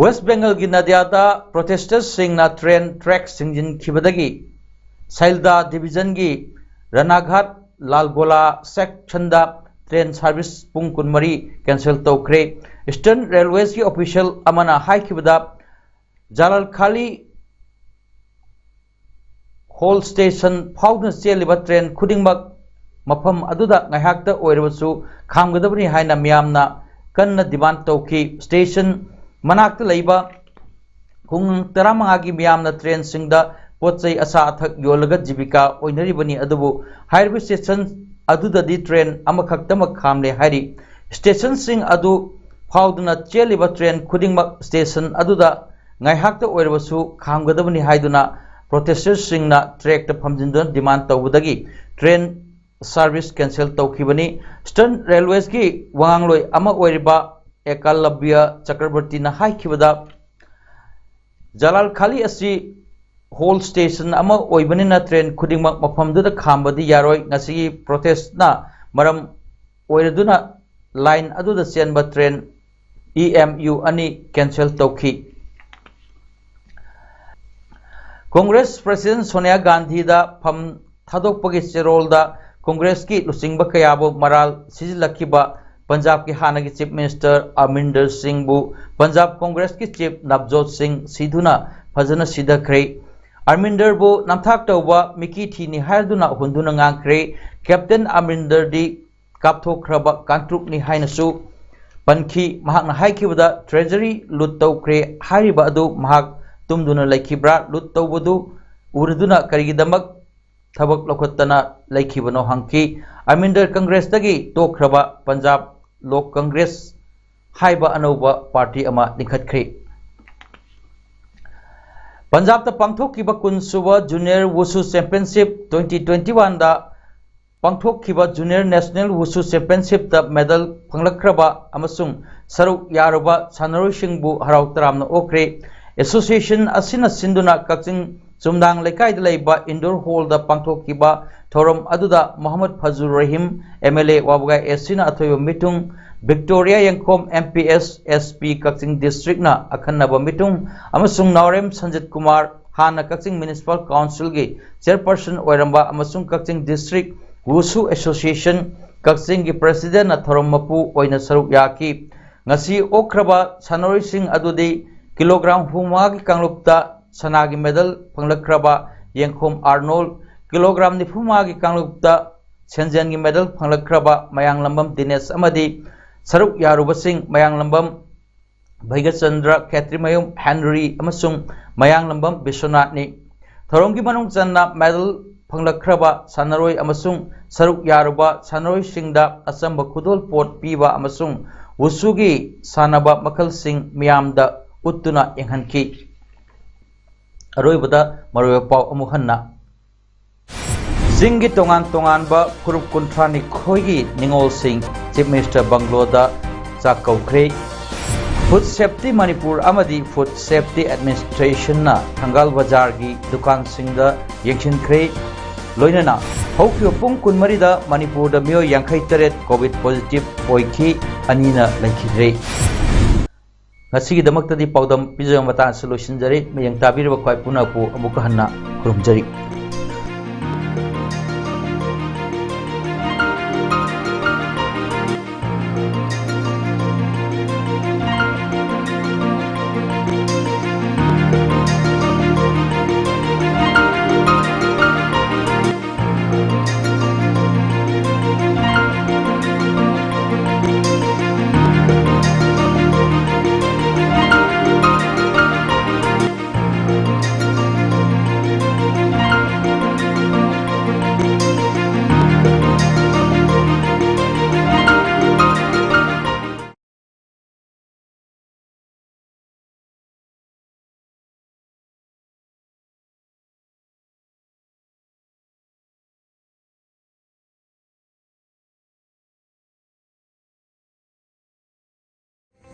ꯋꯦꯁ ꯕꯦꯡꯒꯜꯒꯤ ꯅꯗꯤꯌꯥꯗ ꯄ꯭ꯔꯣꯇꯦꯁꯇꯔꯁꯤꯡꯅ ꯇ꯭ꯔꯦꯟ ꯇ꯭ꯔꯦꯛ ꯁꯤꯡꯖꯤꯟꯈꯤꯕꯗꯒꯤ ꯁꯥꯏꯜꯗꯥ ꯗꯤꯕꯤꯖꯟꯒꯤ ꯔꯅꯥꯘꯥꯠ ꯂꯥꯜꯒꯣꯂꯥ ꯁꯦꯛꯁꯟꯗ ꯇ꯭ꯔꯦꯟ ꯁꯥꯔꯚꯤꯁ ꯄꯨꯡ ꯀꯨꯟꯃꯔꯤ ꯀꯦꯟꯁꯦꯜ ꯇꯧꯈ꯭ꯔꯦ꯫ ꯏꯁꯇꯔꯟ ꯔꯦꯜꯋꯦꯁꯀꯤ ꯑꯣꯐꯤꯁꯤꯌꯦꯜ ꯑꯃꯅ ꯍꯥꯏꯈꯤꯕꯗ, ꯖꯂꯥꯜꯈꯥꯂꯤ ꯍꯣꯜ ꯁ꯭ꯇꯦꯁꯟ ꯐꯥꯎꯗꯨꯅ ꯆꯦꯜꯂꯤꯕ ꯇ꯭ꯔꯦꯟ ꯈꯨꯗꯤꯡꯃꯛ ꯃꯐꯝ ꯑꯗꯨꯗ ꯉꯥꯏꯍꯥꯛꯇ ꯑꯣꯏꯔꯕꯁꯨ ꯈꯥꯝꯒꯗꯕꯅꯤ ꯍꯥꯏꯅ ꯃꯤꯌꯥꯝꯅ ꯀꯟꯅ ꯗꯤꯃꯥꯟ ꯇꯧꯈꯤ꯫ ꯁ꯭ꯇꯦꯁꯟ ꯃꯅꯥꯛꯇ ꯂꯩꯕ ꯈꯨꯡꯒꯪ ꯇꯔꯥꯃꯉꯥꯒꯤ ꯃꯤꯌꯥꯝꯅ ꯇ꯭ꯔꯦꯟꯁꯤꯡꯗ ꯄꯣꯠ ꯆꯩ ꯑꯆꯥ ꯑꯊꯛ ꯌꯣꯜꯂꯒ ꯖꯤꯕꯤꯀꯥ ꯑꯣꯏꯅꯔꯤꯕꯅꯤ, ꯑꯗꯨꯕꯨ ꯍꯥꯏꯔꯤꯕ ꯁ꯭ꯇꯦꯁꯟ ꯑꯗꯨꯗꯗꯤ ꯇ꯭ꯔꯦꯟ ꯑꯃꯈꯛꯇꯃꯛ ꯈꯥꯝꯂꯦ ꯍꯥꯏꯔꯤ꯫ ꯁ꯭ꯇꯦꯁꯟꯁꯤꯡ ꯑꯗꯨ ꯐꯥꯎꯗꯨꯅ ꯆꯦꯜꯂꯤꯕ ꯇ꯭ꯔꯦꯟ ꯈꯨꯗꯤꯡꯃꯛ ꯁ꯭ꯇꯦꯁꯟ ꯑꯗꯨꯗ ꯉꯥꯏꯍꯥꯛꯇ ꯑꯣꯏꯔꯕꯁꯨ ꯈꯥꯝꯒꯗꯕꯅꯤ ꯍꯥꯏꯗꯨꯅ ꯄ꯭ꯔꯣꯇꯦꯁꯇꯔꯁꯤꯡꯅ ꯇ꯭ꯔꯦꯛꯇ ꯐꯝꯖꯤꯟꯗꯨꯅ ꯗꯤꯃꯥꯟ ꯇꯧꯕꯗꯒꯤ ꯇ꯭ꯔꯦꯟ ꯁꯥꯔꯚꯤꯁ ꯀꯦꯟꯁꯦꯜ ꯇꯧꯈꯤꯕꯅꯤ꯫ ꯏꯁꯇꯔꯟ ꯔꯦꯜꯋꯦꯁꯀꯤ ꯋꯥꯉꯥꯡꯂꯣꯏ ꯑꯃ ꯑꯣꯏꯔꯤꯕ ꯑꯦꯀꯂꯕ꯭ꯌ ꯆꯀ꯭ꯔꯕꯔꯇꯤꯅ ꯍꯥꯏꯈꯤꯕꯗ, ꯖꯂꯥꯜꯈꯥꯂꯤ ꯑꯁꯤ ꯍꯣꯜ ꯁ꯭ꯇꯦꯁꯟ ꯑꯃ ꯑꯣꯏꯕꯅꯤꯅ ꯇ꯭ꯔꯦꯟ ꯈꯨꯗꯤꯡꯃꯛ ꯃꯐꯝꯗꯨꯗ ꯈꯥꯝꯕꯗꯤ ꯌꯥꯔꯣꯏ꯫ ꯉꯁꯤꯒꯤ ꯄ꯭ꯔꯣꯇꯦꯁꯅ ꯃꯔꯝ ꯑꯣꯏꯔꯗꯨꯅ ꯂꯥꯏꯟ ꯑꯗꯨꯗ ꯆꯦꯟꯕ ꯇ꯭ꯔꯦꯟ ꯏ ꯑꯦꯝ ꯌꯨ ꯑꯅꯤ ꯀꯦꯟꯁꯦꯜ ꯇꯧꯈꯤ꯫ ꯀꯣꯡꯒ꯭ꯔꯦꯁ ꯄ꯭ꯔꯁꯤꯗꯦꯟ ꯁꯣꯅꯤꯌꯥ ꯒꯥꯟꯙꯤꯗ ꯐꯝ ꯊꯥꯗꯣꯛꯄꯒꯤ ꯆꯦꯔꯣꯜꯗ ꯀꯣꯡꯒ꯭ꯔꯦꯁꯀꯤ ꯂꯨꯆꯤꯡꯕ ꯀꯌꯥꯕꯨ ꯃꯔꯥꯜ ꯁꯤꯖꯤꯜꯂꯛꯈꯤꯕ ꯄꯟꯖꯥꯕꯀꯤ ꯍꯥꯟꯅꯒꯤ chief minister ꯑꯃꯔꯤꯟꯗꯔ ꯁꯤꯡꯕꯨ Punjab ꯀꯣꯡꯒ꯭ꯔꯦꯁꯀꯤ chief Navjot ꯁꯤꯡ ꯁꯤꯙꯨꯅ ꯐꯖꯅ ꯁꯤꯙꯈ꯭ꯔꯦ꯫ ꯑꯃꯔꯤꯟꯗꯔꯕꯨ ꯅꯝꯊꯥꯛ ꯇꯧꯕ ꯃꯤꯀꯤ ꯊꯤꯅꯤ ꯍꯥꯏꯗꯨꯅ ꯍꯨꯟꯗꯨꯅ ꯉꯥꯡꯈ꯭ꯔꯦ꯫ ꯀꯦꯞꯇꯦꯟ ꯑꯃꯔꯤꯟꯗꯔꯗꯤ ꯀꯥꯞꯊꯣꯛꯈ꯭ꯔꯕ ꯀꯥꯡꯇ꯭ꯔꯨꯛꯅꯤ ꯍꯥꯏꯅꯁꯨ ꯄꯟꯈꯤ꯫ ꯃꯍꯥꯛꯅ ꯍꯥꯏꯈꯤꯕꯗ, ꯇ꯭ꯔꯦꯖꯔꯤ ꯂꯨꯠ ꯇꯧꯈ꯭ꯔꯦ ꯍꯥꯏꯔꯤꯕ ꯑꯗꯨ ꯃꯍꯥꯛ ꯇꯨꯝꯗꯨꯅ ꯂꯩꯈꯤꯕ꯭ꯔꯥ? ꯂꯨꯠ ꯇꯧꯕꯗꯨ ꯎꯔꯗꯨꯅ ꯀꯔꯤꯒꯤꯗꯃꯛ ꯊꯕꯛ ꯂꯧꯈꯠꯇꯅ ꯂꯩꯈꯤꯕꯅꯣ ꯍꯪꯈꯤ꯫ ꯑꯃꯔꯤꯟꯗꯔ ꯀꯪꯒ꯭ꯔꯦꯁꯇꯒꯤ ꯇꯣꯛꯈ꯭ꯔꯕ ꯄꯟꯖꯥꯕ ꯂꯣꯛ ꯀꯪꯒ꯭ꯔꯦꯁ ꯍꯥꯏꯕ ꯑꯅꯧꯕ ꯄꯥꯔꯇꯤ ꯑꯃ ꯂꯤꯡꯈꯠꯈ꯭ꯔꯦ꯫ ꯄꯟꯖꯥꯕꯇ ꯄꯥꯡꯊꯣꯛꯈꯤꯕ ꯀꯨꯟꯁꯨꯕ ꯖꯨꯅꯤꯌꯔ ꯋꯨꯁꯨ ꯆꯦꯝꯄꯤꯌꯟꯁꯤꯞ ꯇ꯭ꯋꯦꯟꯇꯤ ꯇ꯭ꯋꯦꯟꯇꯤ ꯋꯥꯟꯗ ꯄꯥꯡꯊꯣꯛꯈꯤꯕ ꯖꯨꯅꯤꯌꯔ ꯅꯦꯁꯅꯦꯜ ꯋꯨꯁꯨ ꯆꯦꯝꯄꯤꯌꯟꯁꯤꯞꯇ ꯃꯦꯗꯜ ꯐꯪꯂꯛꯈ꯭ꯔꯕ ꯑꯃꯁꯨꯡ ꯁꯔꯨꯛ ꯌꯥꯔꯨꯕ ꯁꯥꯟꯅꯔꯣꯏꯁꯤꯡꯕꯨ ꯍꯔꯥꯎ ꯇꯔꯥꯝꯅ ꯑꯣꯛꯈ꯭ꯔꯦ꯫ ꯑꯦꯁꯣꯁꯤꯌꯦꯁꯟ ꯑꯁꯤꯅ ꯁꯤꯟꯗꯨꯅ ꯀꯛꯆꯤꯡ ꯆꯨꯝꯅꯥꯡ ꯂꯩꯀꯥꯏꯗ ꯂꯩꯕ ꯏꯟꯗꯣꯔ ꯍꯣꯜꯗ ꯄꯥꯡꯊꯣꯛꯈꯤꯕ ꯊꯧꯔꯝ ꯑꯗꯨꯗ Mohammad ꯐꯖꯨꯔ Rahim, M L A ꯋꯥꯕꯒꯥꯏ ꯑꯦꯁ ꯁꯤꯅ ꯑꯊꯣꯏꯕ ꯃꯤꯇꯨꯡ, ꯚꯤꯛꯇꯣꯔꯤꯌꯥ ꯌꯦꯡꯈꯣꯝ, M P S, S P ꯀꯛꯆꯤꯡ ꯗꯤꯁꯇ꯭ꯔꯤꯛꯅ ꯑꯈꯟꯅꯕ ꯃꯤꯇꯨꯡ ꯑꯃꯁꯨꯡ ꯅꯥꯎꯔꯦꯝ ꯁꯟꯖꯤꯠ ꯀꯨꯃꯥꯔ, ꯍꯥꯟꯅ ꯀꯛꯆꯤꯡ ꯃ꯭ꯌꯨꯅꯤꯁꯤꯄꯥꯜ ꯀꯥꯎꯟꯁꯤꯜꯒꯤ ꯆꯦꯌꯔꯄꯔꯁꯟ ꯑꯣꯏꯔꯝꯕ ꯑꯃꯁꯨꯡ ꯀꯛꯆꯤꯡ ꯗꯤꯁꯇ꯭ꯔꯤꯛ ꯋꯨꯁꯨ ꯑꯦꯁꯣꯁꯤꯌꯦꯁꯟ ꯀꯛꯆꯤꯡꯒꯤ ꯄ꯭ꯔꯦꯁꯤꯗꯦꯟꯠꯅ ꯊꯧꯔꯝ ꯃꯄꯨ ꯑꯣꯏꯅ ꯁꯔꯨꯛ ꯌꯥꯈꯤ꯫ ꯉꯁꯤ ꯑꯣꯛꯈ꯭ꯔꯕ ꯁꯥꯟꯅꯔꯣꯏꯁꯤꯡ ꯑꯗꯨꯗꯤ ꯀꯤꯂꯣꯒ꯭ꯔꯥꯝ ꯍꯨꯝꯐꯨꯃꯉꯥꯒꯤ ꯀꯥꯡꯂꯨꯞꯇ ꯁꯅꯥꯒꯤ ꯃꯦꯗꯜ ꯐꯪꯂꯛꯈ꯭ꯔꯕ ꯌꯦꯡꯈꯣꯝ ꯑꯥꯔꯅꯣꯜ, ꯀꯤꯂꯣꯒ꯭ꯔꯥꯝ ꯅꯤꯐꯨꯃꯉꯥꯒꯤ ꯀꯥꯡꯂꯨꯞꯇ ꯁꯦꯟꯖꯦꯜꯒꯤ ꯃꯦꯗꯜ ꯐꯪꯂꯛꯈ꯭ꯔꯕ ꯃꯌꯥꯡꯂꯝꯕꯝ ꯗꯤꯅꯦꯁ ꯑꯃꯗꯤ ꯁꯔꯨꯛ ꯌꯥꯔꯨꯕꯁꯤꯡ ꯃꯌꯥꯡꯂꯝꯕꯝ ꯚꯩꯒꯆꯟꯗ꯭ꯔ, ꯈꯦꯇ꯭ꯔꯤꯃꯌꯨꯝ ꯍꯦꯟꯔꯤ ꯑꯃꯁꯨꯡ ꯃꯌꯥꯡꯂꯝꯕꯝ ꯕꯤꯁ꯭ꯋꯅꯥꯊꯅꯤ꯫ ꯊꯧꯔꯝꯒꯤ ꯃꯅꯨꯡ ꯆꯟꯅ ꯃꯦꯗꯜ ꯐꯪꯂꯛꯈ꯭ꯔꯕ ꯁꯥꯟꯅꯔꯣꯏ ꯑꯃꯁꯨꯡ ꯁꯔꯨꯛ ꯌꯥꯔꯨꯕ ꯁꯥꯟꯅꯔꯣꯏꯁꯤꯡꯗ ꯑꯆꯝꯕ ꯈꯨꯗꯣꯜꯄꯣꯠ ꯄꯤꯕ ꯑꯃꯁꯨꯡ ꯋꯨꯁꯨꯒꯤ ꯁꯥꯟꯅꯕ ꯃꯈꯜꯁꯤꯡ ꯃꯤꯌꯥꯝꯗ ꯎꯠꯇꯨꯅ ꯌꯦꯡꯍꯟꯈꯤ꯫ ꯑꯔꯣꯏꯕꯗ ꯃꯔꯨꯑꯣꯏꯕ ꯄꯥꯎ ꯑꯃꯨꯛ ꯍꯟꯅ꯫ ꯆꯤꯡꯒꯤ ꯇꯣꯉꯥꯟ ꯇꯣꯉꯥꯟꯕ ꯐꯨꯔꯨꯞ ꯀꯨꯟꯊ꯭ꯔꯥ ꯅꯤꯊꯣꯏꯒꯤ ꯅꯤꯉꯣꯜꯁꯤꯡ ꯆꯤꯐ ꯃꯤꯅꯤꯁꯇꯔ ꯕꯪꯒ꯭ꯂꯣꯗ ꯆꯥꯛ ꯀꯧꯈ꯭ꯔꯦ꯫ ꯐꯨꯗ ꯁꯦꯐꯇꯤ ꯃꯅꯤꯄꯨꯔ ꯑꯃꯗꯤ ꯐꯨꯗ ꯁꯦꯐꯇꯤ ꯑꯦꯗꯃꯤꯅꯤꯁꯇ꯭ꯔꯦꯁꯟꯅ ꯊꯪꯒꯥꯜ ꯕꯖꯥꯔꯒꯤ ꯗꯨꯀꯥꯟꯁꯤꯡꯗ ꯌꯦꯡꯁꯤꯟꯈ꯭ꯔꯦ꯫ ꯂꯣꯏꯅꯅ ꯍꯧꯈꯤꯕ ꯄꯨꯡ ꯀꯨꯟꯃꯔꯤꯗ ꯃꯅꯤꯄꯨꯔꯗ ꯃꯤꯑꯣꯏ ꯌꯥꯡꯈꯩ ꯇꯔꯦꯠ ꯀꯣꯚꯤꯗ ꯄꯣꯖꯤꯇꯤꯚ ꯑꯣꯏꯈꯤ, ꯑꯅꯤꯅ ꯂꯩꯈꯤꯗ꯭ꯔꯦ꯫ ꯉꯁꯤꯒꯤꯗꯃꯛꯇꯗꯤ ꯄꯥꯎꯗꯝ ꯄꯤꯖꯕ ꯃꯇꯥꯡ ꯑꯁꯤꯗ ꯂꯣꯏꯁꯤꯟꯖꯔꯦ꯫ ꯃꯤꯠꯌꯦꯡ ꯇꯥꯕꯤꯔꯤꯕ ꯈ꯭ꯋꯥꯏ ꯄꯨꯝꯅꯃꯛꯄꯨ ꯑꯃꯨꯛꯀ ꯍꯟꯅ ꯈꯨꯔꯨꯝꯖꯔꯤ꯫